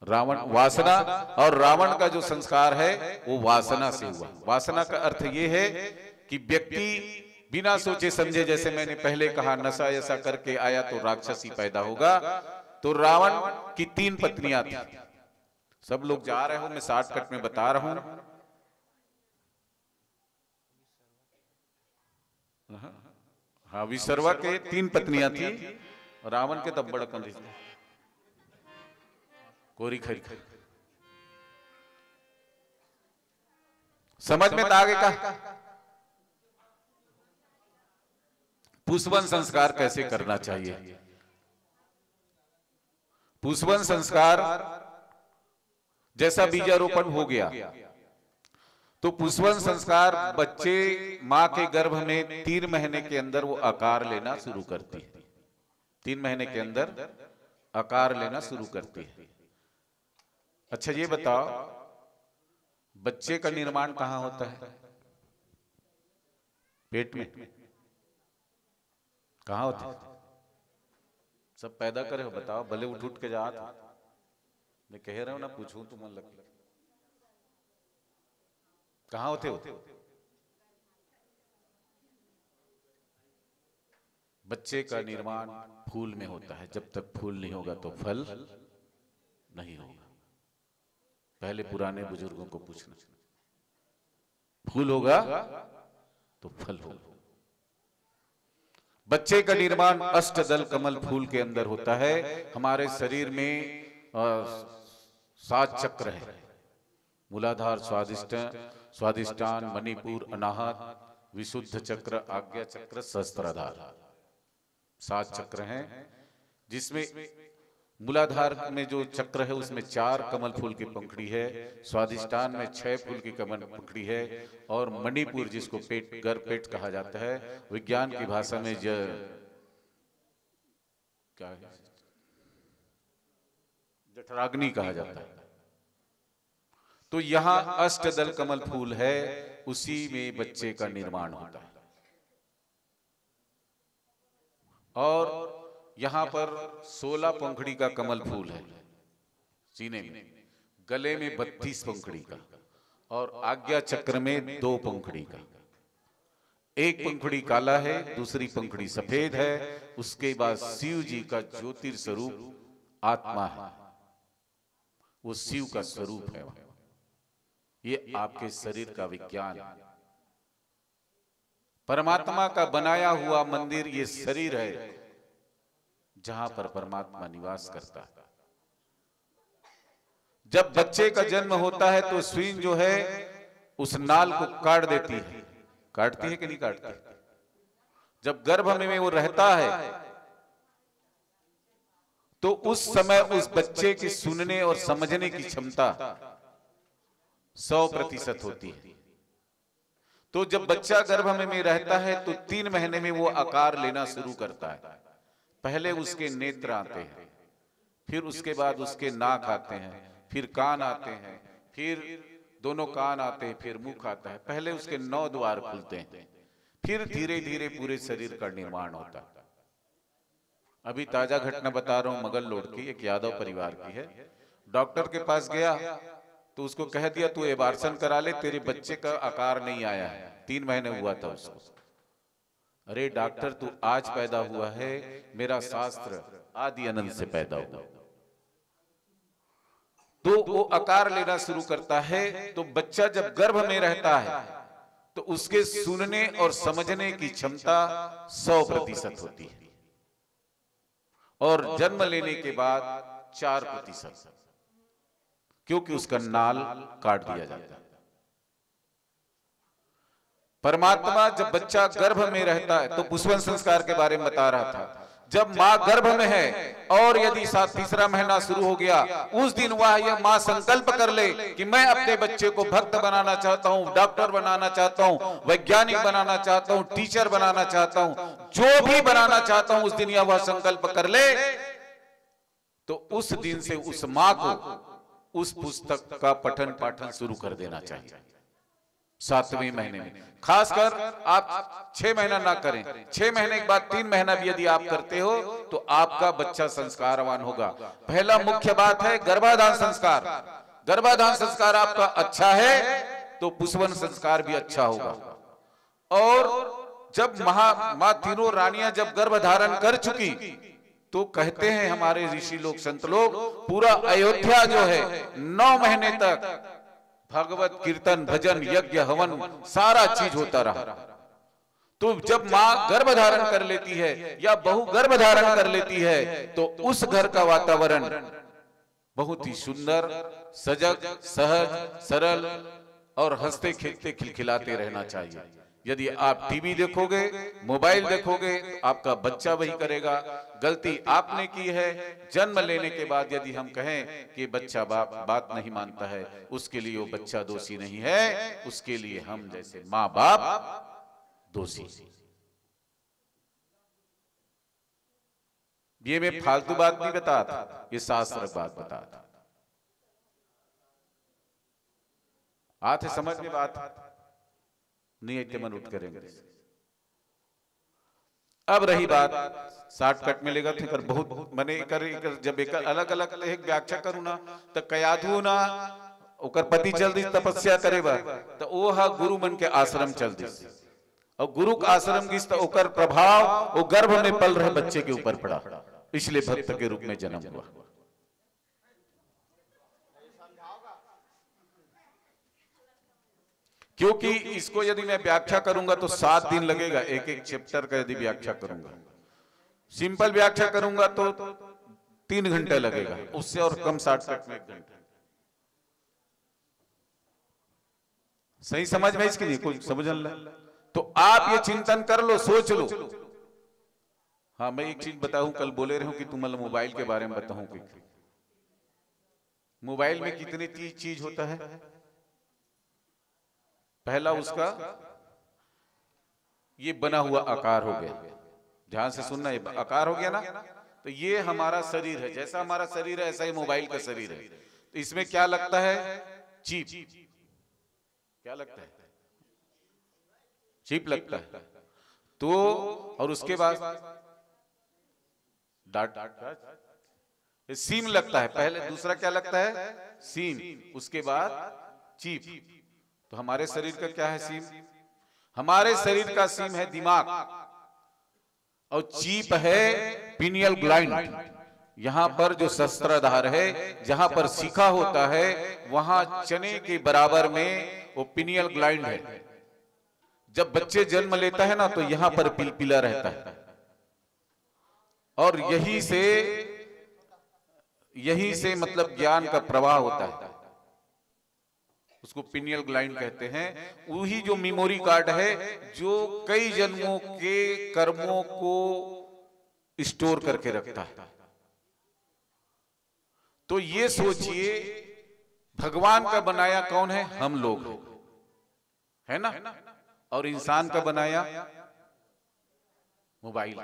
रावण, वासना, और रावण का जो संस्कार है, वो वासना से हुआ। वासना का अर्थ ये है कि व्यक्ति बिना सोचे समझे, जैसे मैंने पहले कहा, नशा ऐसा करके आया तो राक्षसी पैदा होगा। तो रावण की तीन पत्नियां थी। सब लोग जा रहे हो, मैं शॉर्टकट में बता रहा हूं। हाँ, विसर्वा के तीन पत्नियां थी, रावण के तब बड़कन थी। कोरी खरी। समझ में तो आगे का? पुष्पन संस्कार कैसे करना चाहिए? पुष्पन संस्कार जैसा बीजारोपण हो गया, तो पुष्पन संस्कार बच्चे मां के गर्भ में तीन महीने के अंदर वो आकार लेना शुरू करती है। तीन महीने के अंदर आकार लेना शुरू करती है। अच्छा, ये बताओ, बच्चे का निर्माण कहाँ होता है? पेट में। कहाँ होता है? सब पैदा करे हो, बताओ, भले उठ उठ के जात हो। मैं कह रहा हूँ ना, पूछूं तो मन लगे। कहाँ होते हो? बच्चे का निर्माण फूल में होता है। जब तक फूल नहीं होगा तो फल नहीं होगा। पहले पुराने बुजुर्गों को पूछना। फूल होगा तो फल होगा। बच्चे का निर्माण अष्टदल कमल फूल के अंदर होता है। हमारे शरीर में, अ, सात चक्र है। मूलाधार, स्वादिष्ट, स्वादिष्ठान, मणिपुर, अनाहत, विशुद्ध चक्र, आज्ञा चक्र, सहस्त्राधार। सात चक्र हैं, जिसमें मूलाधार में जो चक्र है, उसमें चार कमल फूल की पंखुड़ी है, स्वादिष्ठान में छह फूल की कमल पंखुड़ी है, और मणिपुर, जिसको पेट, गर्भ पेट कहा जाता है, विज्ञान की भाषा में ज-, क्या है, जठराग्नि कहा जाता है। तो यहाँ अष्टदल कमल फूल है, उसी में बच्चे का निर्माण होता है। और यहाँ पर सोलह पंखुड़ी का कमल फूल है सीने में, गले में बत्तीस पंखुड़ी का, और आज्ञा चक्र में दो पंखुड़ी का। एक पंखुड़ी काला है, दूसरी पंखुड़ी सफेद है। उसके बाद शिव जी का ज्योतिर स्वरूप आत्मा है, वो शिव का स्वरूप है। ये आपके शरीर का विज्ञान है। परमात्मा का बनाया हुआ मंदिर ये शरीर है, जहां पर परमात्मा निवास करता है। जब बच्चे का जन्म होता है तो सुई जो है, उस नाल को काट देती है। काटती है कि नहीं काटती? जब गर्भ में वो रहता है तो उस समय उस बच्चे की सुनने और समझने की क्षमता सौ प्रतिशत होती है। तो जब बच्चा गर्भ में, में रहता है तो तीन महीने में वो आकार लेना शुरू करता है। पहले उसके नेत्र आते हैं, फिर उसके बाद उसके नाक आते हैं, फिर कान आते हैं, फिर दोनों कान आते हैं, फिर मुख आता है। पहले उसके नौ द्वार खुलते हैं, फिर धीरे धीरे पूरे शरीर का निर्माण होता है। अभी ताजा घटना बता रहा हूं, मगल लोड की, एक यादव परिवार की है। डॉक्टर के पास गया तो उसको कह दिया, "तू एबार्शन करा ले, तेरे बच्चे का आकार नहीं आया है, तीन महीने हुआ था उसको।" "अरे डॉक्टर, तू आज पैदा हुआ है, मेरा शास्त्र आदि अनंत से पैदा हुआ।" तो वो आकार लेना शुरू करता है। तो बच्चा जब गर्भ में रहता है तो उसके सुनने और समझने की क्षमता सौ प्रतिशत होती है, और जन्म लेने के बाद चार प्रतिशत, क्योंकि उसका नाल काट दिया जाता है। परमात्मा जब बच्चा गर्भ में रहता है, तो पुष्पन संस्कार के बारे में बता रहा था, जब माँ गर्भ में है और यदि सात, तीसरा महीना शुरू हो गया, उस दिन वह, यह माँ संकल्प कर ले कि मैं अपने बच्चे को भक्त बनाना चाहता हूँ, डॉक्टर बनाना चाहता हूँ, वैज्ञानिक बनाना चाहता हूँ, टीचर बनाना चाहता हूँ, जो भी बनाना चाहता हूँ, उस दिन यह वह संकल्प कर ले, तो उस दिन से उस माँ को उस पुस्तक का पठन पाठन शुरू कर देना चाहिए। सातवें महीने में खासकर आप छह महीना ना करें, छह महीने के बाद तीन महीना भी यदि आप करते हो तो आपका बच्चा संस्कारवान होगा। पहला मुख्य बात है गर्भाधान संस्कार। गर्भाधान संस्कार आपका अच्छा है तो पुष्पन संस्कार भी अच्छा होगा। और जब महा माँ तीनों रानियां जब गर्भ धारण कर चुकी, तो कहते हैं हमारे ऋषि लोग, संत लोग, पूरा अयोध्या जो है, नौ महीने तक भगवत कीर्तन, भजन, यज्ञ, हवन, सारा चीज होता रहा। तो जब माँ गर्भ धारण कर लेती है या बहू गर्भ धारण कर लेती है, तो उस घर का वातावरण बहुत ही सुंदर, सजग, सहज, सरल और हंसते खेलते खिलखिलाते रहना चाहिए। यदि आप टीवी देखोगे, मोबाइल देखोगे, तो आपका बच्चा वही करेगा। गलती आपने की है। जन्म लेने के बाद यदि हम कहें कि बच्चा बाप बात नहीं मानता है, उसके लिए वो बच्चा दोषी नहीं है, उसके लिए हम जैसे माँ बाप दोषी। ये मैं फालतू बात नहीं बता था, ये शास्त्र बात बता था। आथे समझ में बात? नहीं आए तेमन उठ करेंगे। अब रही बात, शॉर्टकट में लेगा थे कर बहुत मने एकर, एकर जब एकर अलग अलग एक व्याख्या करूँ ना, तो कयाधु ना ओकर पति चल दिस तपस्या करे बर, तो वो हा गुरु मन के आश्रम चल दिस। और गुरु के आश्रम गिस तो ओकर प्रभाव वो गर्भ में पल रहे बच्चे के ऊपर पड़ा, इसलिए भक्त के रूप में जन्म हुआ। क्योंकि इसको यदि मैं व्याख्या करूंगा तो सात दिन लगेगा, एक एक चैप्टर का यदि व्याख्या करूंगा। सिंपल व्याख्या करूंगा तो तीन घंटे लगेगा, उससे और कम, शॉर्टकट में एक घंटा। सही समझ में इसके लिए कोई समझ ला? तो आप ये चिंतन कर लो, सोच लो। हाँ, मैं एक चीज बताऊं, कल बोले रहूं कि तुम्हारा मोबाइल के बारे में बताऊं कि मोबाइल में कितनी ती-, चीज होता है। पहला उसका ये बना हुआ आकार हो गया, ध्यान से सुनना, ये आकार हो गया ना, तो ये हमारा शरीर है, जैसा हमारा शरीर है ऐसा ही मोबाइल का शरीर है। तो इसमें क्या लगता है? चिप। क्या लगता है? चिप लगता है। तो और उसके बाद डाटा, सिम लगता है पहले, दूसरा क्या लगता है? सिम, उसके बाद चिप। तो हमारे शरीर का क्या है सिम? हमारे शरीर का सिम है दिमाग, और चिप है पीनियल ग्लैंड। यहाँ पर जो शस्त्राधार है, जहां पर शिखा होता है, वहां चने के बराबर में वो पीनियल ग्लैंड है। जब बच्चे जन्म लेता है ना, तो यहाँ पर पिलपिला रहता है, और यहीं से, यहीं से मतलब ज्ञान का प्रवाह होता है। उसको पीनियल ग्लैंड कहते हैं। वही जो मेमोरी कार्ड है, जो कई जन्मों के कर्मों को स्टोर करके रखता है। तो ये सोचिए, भगवान का बनाया कौन है? हम लोग हैं, है ना? और इंसान का बनाया मोबाइल।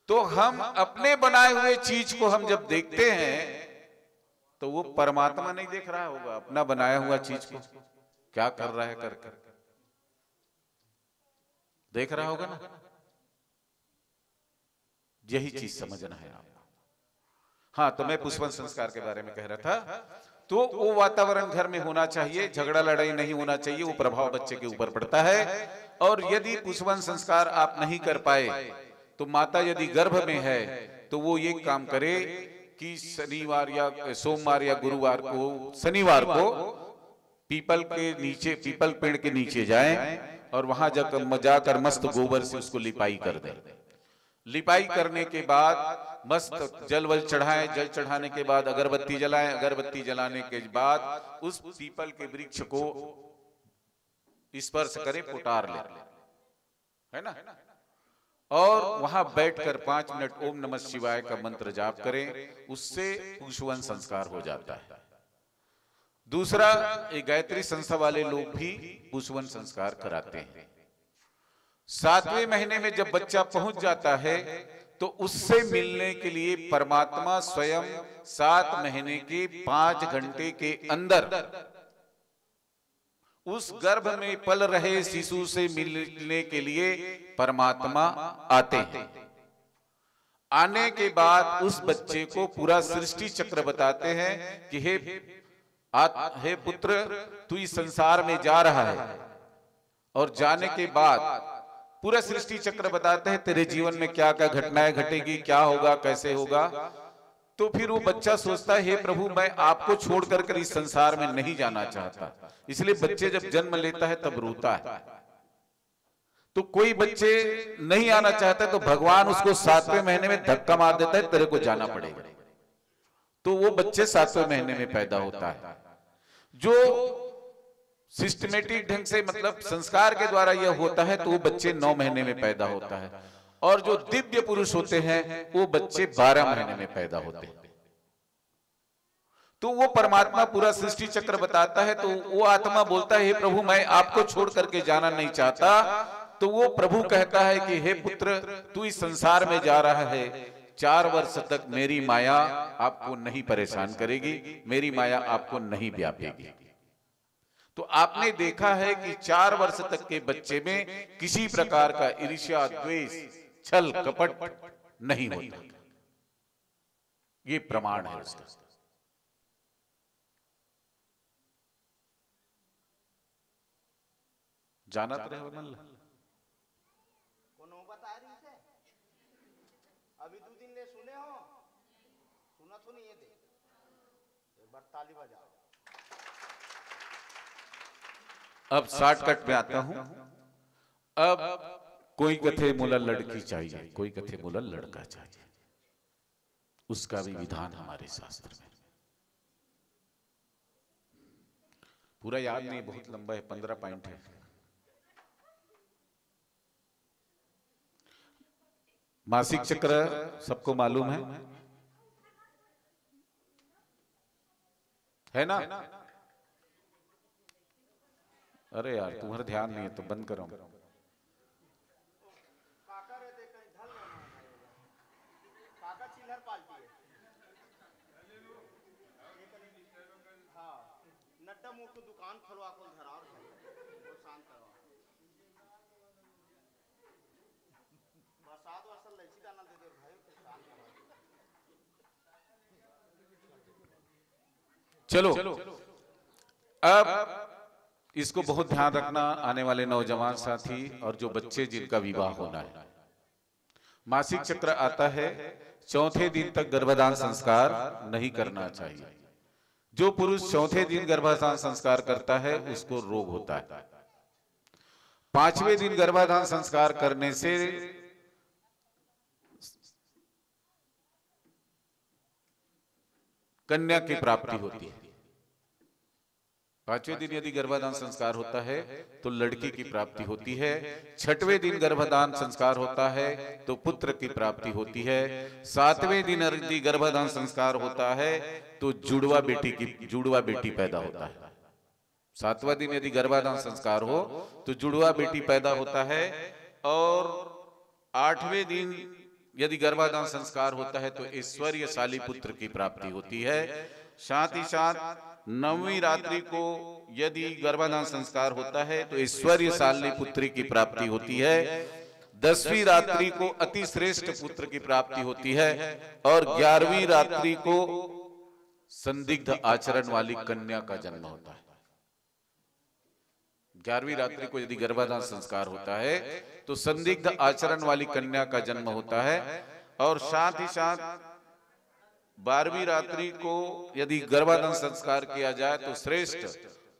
तो हम अपने बनाए हुए चीज को हम जब देखते हैं, तो वो परमात्मा नहीं देख रहा होगा, अपना बनाया हुआ चीज को क्या कर रहा है करके देख रहा होगा ना। यही चीज समझना है आपको। हाँ, तो मैं पुष्पन संस्कार के बारे में कह रहा था। तो वो वातावरण घर में होना चाहिए, झगड़ा लड़ाई नहीं होना चाहिए, वो प्रभाव बच्चे के ऊपर पड़ता है। और यदि पुष्पन संस्कार आप नहीं कर पाए, तो माता यदि गर्भ में है, तो वो ये काम करे कि शनिवार या सोमवार या गुरुवार को, शनिवार को पीपल के नीचे, पीपल पेड़ के नीचे जाएं और वहां जाकर, जाकर मस्त गोबर से उसको लिपाई कर दें। लिपाई करने के बाद मस्त जल वल चढ़ाएं, जल चढ़ाने के बाद अगरबत्ती जलाएं, अगरबत्ती जलाने के बाद उस पीपल के वृक्ष को स्पर्श करें, पुटार लें, है ना? और वहां बैठकर पांच मिनट ओम नमः शिवाय का मंत्र जाप करें, उससे पुष्पन संस्कार हो जाता है। दूसरा, ये गायत्री संस्था वाले लोग भी पुष्पन संस्कार कराते हैं। सातवें महीने में जब बच्चा पहुंच जाता है, तो उससे मिलने के लिए परमात्मा स्वयं सात महीने के पांच घंटे के अंदर उस गर्भ में पल रहे शिशु से मिलने के लिए परमात्मा आते हैं। आने के बाद उस बच्चे को पूरा सृष्टि चक्र बताते हैं कि हे आत-, हे पुत्र, तू इस संसार में जा रहा है, और जाने के बाद पूरा सृष्टि चक्र बताते हैं, तेरे जीवन में क्या क्या घटनाएं घटेगी, क्या होगा, कैसे होगा। तो फिर वो बच्चा सोचता है, हे प्रभु, मैं आपको छोड़ कर कर इस संसार में नहीं जाना चाहता। इसलिए बच्चे जब जन्म लेता है तब रोता है। तो कोई बच्चे नहीं आना चाहता, तो भगवान उसको सातवें महीने में धक्का मार देता है, तेरे को जाना पड़ेगा। तो वो बच्चे सातवें महीने में पैदा होता है। जो सिस्टमेटिक ढंग से, मतलब संस्कार के द्वारा यह होता है, तो वो बच्चे नौ महीने में पैदा होता है, और जो दिव्य पुरुष होते हैं, वो बच्चे बारह महीने में पैदा होते हैं। तो वो परमात्मा पूरा सृष्टि चक्र बताता है, तो वो आत्मा बोलता है, हे प्रभु, मैं आपको छोड़ करके जाना नहीं चाहता। तो वो प्रभु कहता है कि हे पुत्र, तू इस संसार में जा रहा है, चार वर्ष तक मेरी माया आपको नहीं परेशान करेगी, मेरी माया आपको नहीं व्यापेगी। तो आपने देखा है कि चार वर्ष तक के बच्चे में किसी प्रकार का ईर्ष्या, द्वेष, छल, कपट नहीं होता। ये प्रमाण है उसका। जानत रहे हो मन ला? कोनो बता रही से? अभी दो दिन ले सुने हो? सुनत हो नहीं ये दे। एक बार ताली बजाओ। अब शॉर्टकट में आता हूं। अब कोई कथे मोला लड़की चाहिए, कोई कथे मोला लड़का चाहिए, उसका भी विधान हमारे शास्त्र में। पूरा याद नहीं, बहुत लंबा है, पंद्रह पॉइंट है। मासिक चक्र सबको मालूम है, है ना? अरे यार, तुम्हारा ध्यान नहीं है तो बंद करो। काका रे, ते कहीं धल लेना है भाई। काका चिल्हर पार्टी है। ये कहीं, हाँ, नड्डा मोर को दुकान खोलवा को धराव है। वो शांत रहो। बरसात वरसात लैची दाना दे दे भाई, फिर शांत रहो। चलो, अब इसको बहुत ध्यान रखना, आने वाले नौजवान साथी और जो बच्चे जिनका विवाह होना है। मासिक चक्र आता है, चौथे दिन तक गर्भाधान संस्कार नहीं करना चाहिए। जो पुरुष चौथे दिन गर्भाधान संस्कार करता है, उसको रोग होता है। पांचवें दिन गर्भाधान संस्कार करने से कन्या की प्राप्ति होती है। पांचवें दिन यदि गर्भाधान संस्कार होता है, तो लड़की की प्राप्ति होती है। छठवें दिन गर्भाधान संस्कार होता है, तो पुत्र की प्राप्ति होती है। सातवें दिन यदि गर्भाधान संस्कार होता है, तो जुड़वा बेटी की, जुड़वा बेटी पैदा होता है। सातवां दिन यदि गर्भाधान संस्कार हो, तो जुड़वा बेटी पैदा होता है। और आठवें दिन यदि गर्भाधान संस्कार होता है, तो ऐश्वर्यशाली पुत्र की प्राप्ति होती है। साथ ही साथ नौवीं रात्रि को यदि गर्भाधान संस्कार होता है, तो ऐश्वर्यशाली पुत्री की प्राप्ति होती है। दसवीं रात्रि को अति श्रेष्ठ पुत्र की प्राप्ति होती है और ग्यारहवीं रात्रि को संदिग्ध आचरण वाली कन्या का जन्म होता है। ग्यारहवीं रात्रि को यदि गर्भाधान संस्कार होता है, तो संदिग्ध आचरण वाली कन्या का जन्म होता है। और साथ ही साथ बारहवीं रात्रि को यदि गर्भाधान संस्कार किया जाए, तो श्रेष्ठ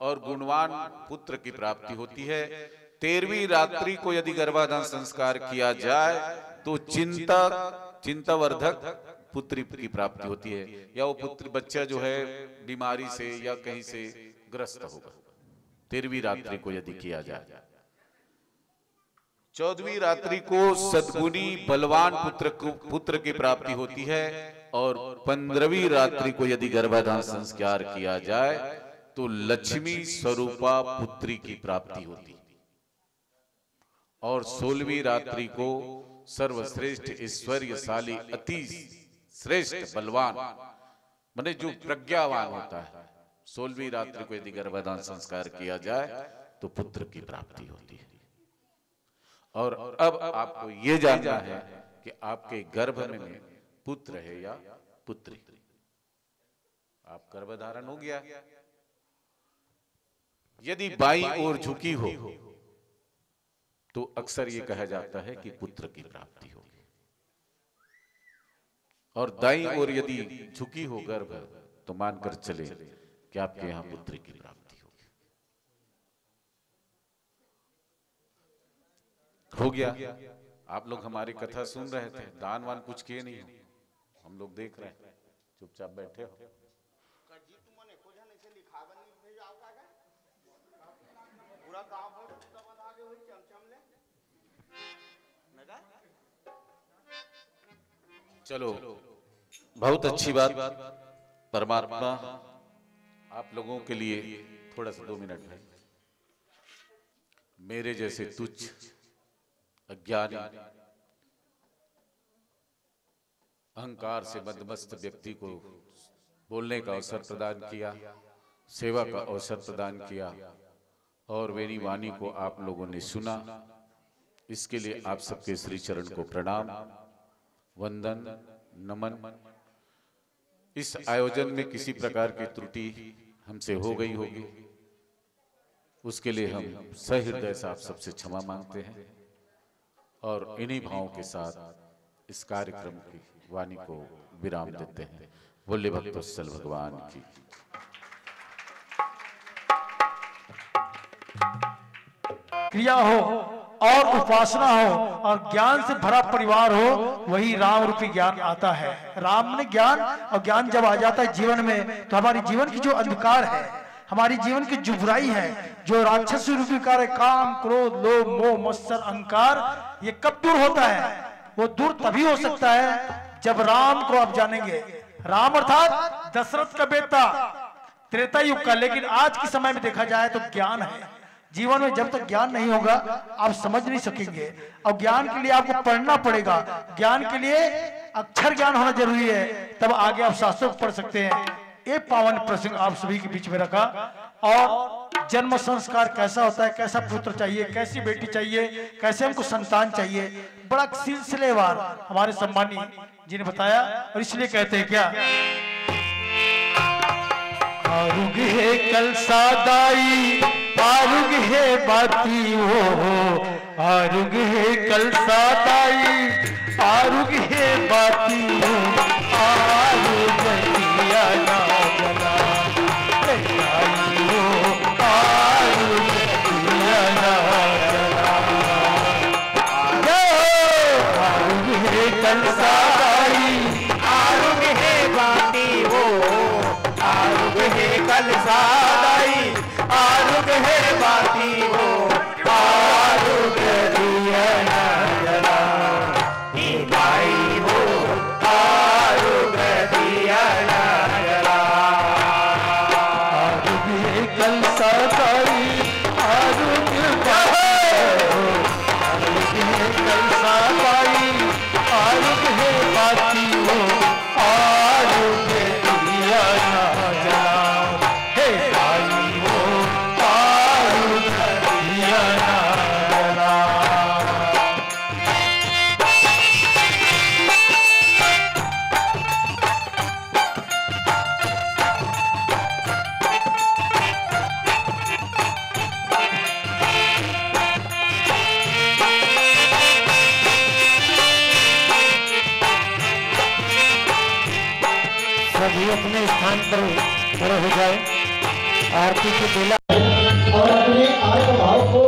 और गुणवान पुत्र की प्राप्ति होती है। तेरहवीं रात्रि को यदि गर्भाधान संस्कार किया जाए, तो चिंता, चिंतावर्धक पुत्री की प्राप्ति होती है, या वो पुत्र, बच्चा जो है, बीमारी से या कहीं से ग्रस्त होगा। तेरहवीं रात्रि को यदि किया जाए, चौदहवीं रात्रि को सद्गुणी बलवान पुत्र को, पुत्र की प्राप्ति होती है। और पंद्रहवीं रात्रि को यदि गर्भाधान संस्कार किया जाए, तो लक्ष्मी स्वरूपा पुत्री की प्राप्ति होती है। और सोलहवीं रात्रि को सर्वश्रेष्ठ ऐश्वर्यशाली अति श्रेष्ठ बलवान, माने जो प्रज्ञावान होता है, सोलहवीं रात्रि को यदि गर्भाधान संस्कार किया जाए, तो पुत्र की प्राप्ति होती है। और अब आपको ये जानना है कि आपके गर्भ में पुत्र है या पुत्री। आप गर्भ धारण हो गया, यदि बाईं ओर झुकी हो, तो अक्सर ये कहा जाता है कि पुत्र की प्राप्ति होगी। और दाईं ओर यदि झुकी हो गर्भ, तो मानकर चले कि आपके यहाँ पुत्र की प्राप्ति होगी। हो गया। आप लोग हमारी कथा सुन रहे थे, दान वान कुछ किए नहीं हो, हम लोग देख रहे हैं, चुपचाप बैठे हो। पूरा गांव भर में बंधा के वही चमचम ले। चलो, बहुत अच्छी बात। परमात्मा आप लोगों के लिए थोड़ा सा, दो मिनट भाई, मेरे जैसे तुच्छ, अज्ञानी, अहंकार से मदमस्त व्यक्ति को बोलने का अवसर प्रदान किया, सेवा का अवसर प्रदान किया। और मेरी वाणी को आप लोगों ने सुना, इसके लिए आप सबके श्री चरण को प्रणाम, वंदन, नमन। इस आयोजन में किसी प्रकार की त्रुटि हमसे हो गई होगी, उसके लिए हम सहृदय से आप सबसे क्षमा मांगते हैं और इन्हीं भावों के साथ इस कार्यक्रम की वाणी को विराम देते हैं। बोले भक्तवत्सल भगवान की। क्रिया हो और उपासना हो और ज्ञान से भरा परिवार हो, वही राम रूपी ज्ञान आता है। राम ने ज्ञान, और ज्ञान जब आ जाता है जीवन में, तो हमारे जीवन की जो अंधकार है, हमारी जीवन की जो बुराई है, जो राक्षस रूपी कार्य, काम, क्रोध, लोभ, मोह, मत्सर, अहंकार, ये कब दूर होता है? वो दूर तभी हो सकता है जब राम को आप जानेंगे। राम अर्थात दशरथ का बेटा, त्रेता युग का। लेकिन आज के समय में देखा जाए तो ज्ञान है। जीवन में जब तक ज्ञान नहीं होगा, आप समझ नहीं सकेंगे। और ज्ञान के लिए आपको पढ़ना पड़ेगा। ज्ञान के लिए अक्षर ज्ञान होना जरूरी है, तब आगे आप शास्त्रों को पढ़ सकते हैं। ये पावन प्रसंग आप सभी के बीच में रखा। और जन्म संस्कार कैसा होता है, कैसा पुत्र चाहिए, कैसी बेटी चाहिए, कैसे हमको संतान चाहिए, बड़ा सिलसिलेवार हमारे सम्मानी जी ने बताया। और इसलिए कहते हैं क्या, आरुग हे कलसा दाई, आरुग हे बाती हो, आरुग हे कलसा दाई, आरुग हे बाती हो, आरुग दिया ना जला, हे दाई हो, आरुग दिया ना जला। जय हो। आरुग हे कलसा दाई, आरुग हे बाती हो, आरुग हे कलसा दाई, आरुग हे बाती हो, आरुग दिया ना जला। हे दाई हो, आरुग दिया ना जला। आरुग हे कलसा दाई, आरुग बाती हो, आरुग हे कलसा दाई, आरुग हे बाती हो, आरुग दिया ना जला। हे दाई हो, आरुग दिया ना जला। सभी अपने स्थान पर खड़े हो जाए। आरती के बेला और अपने आत्म भाव को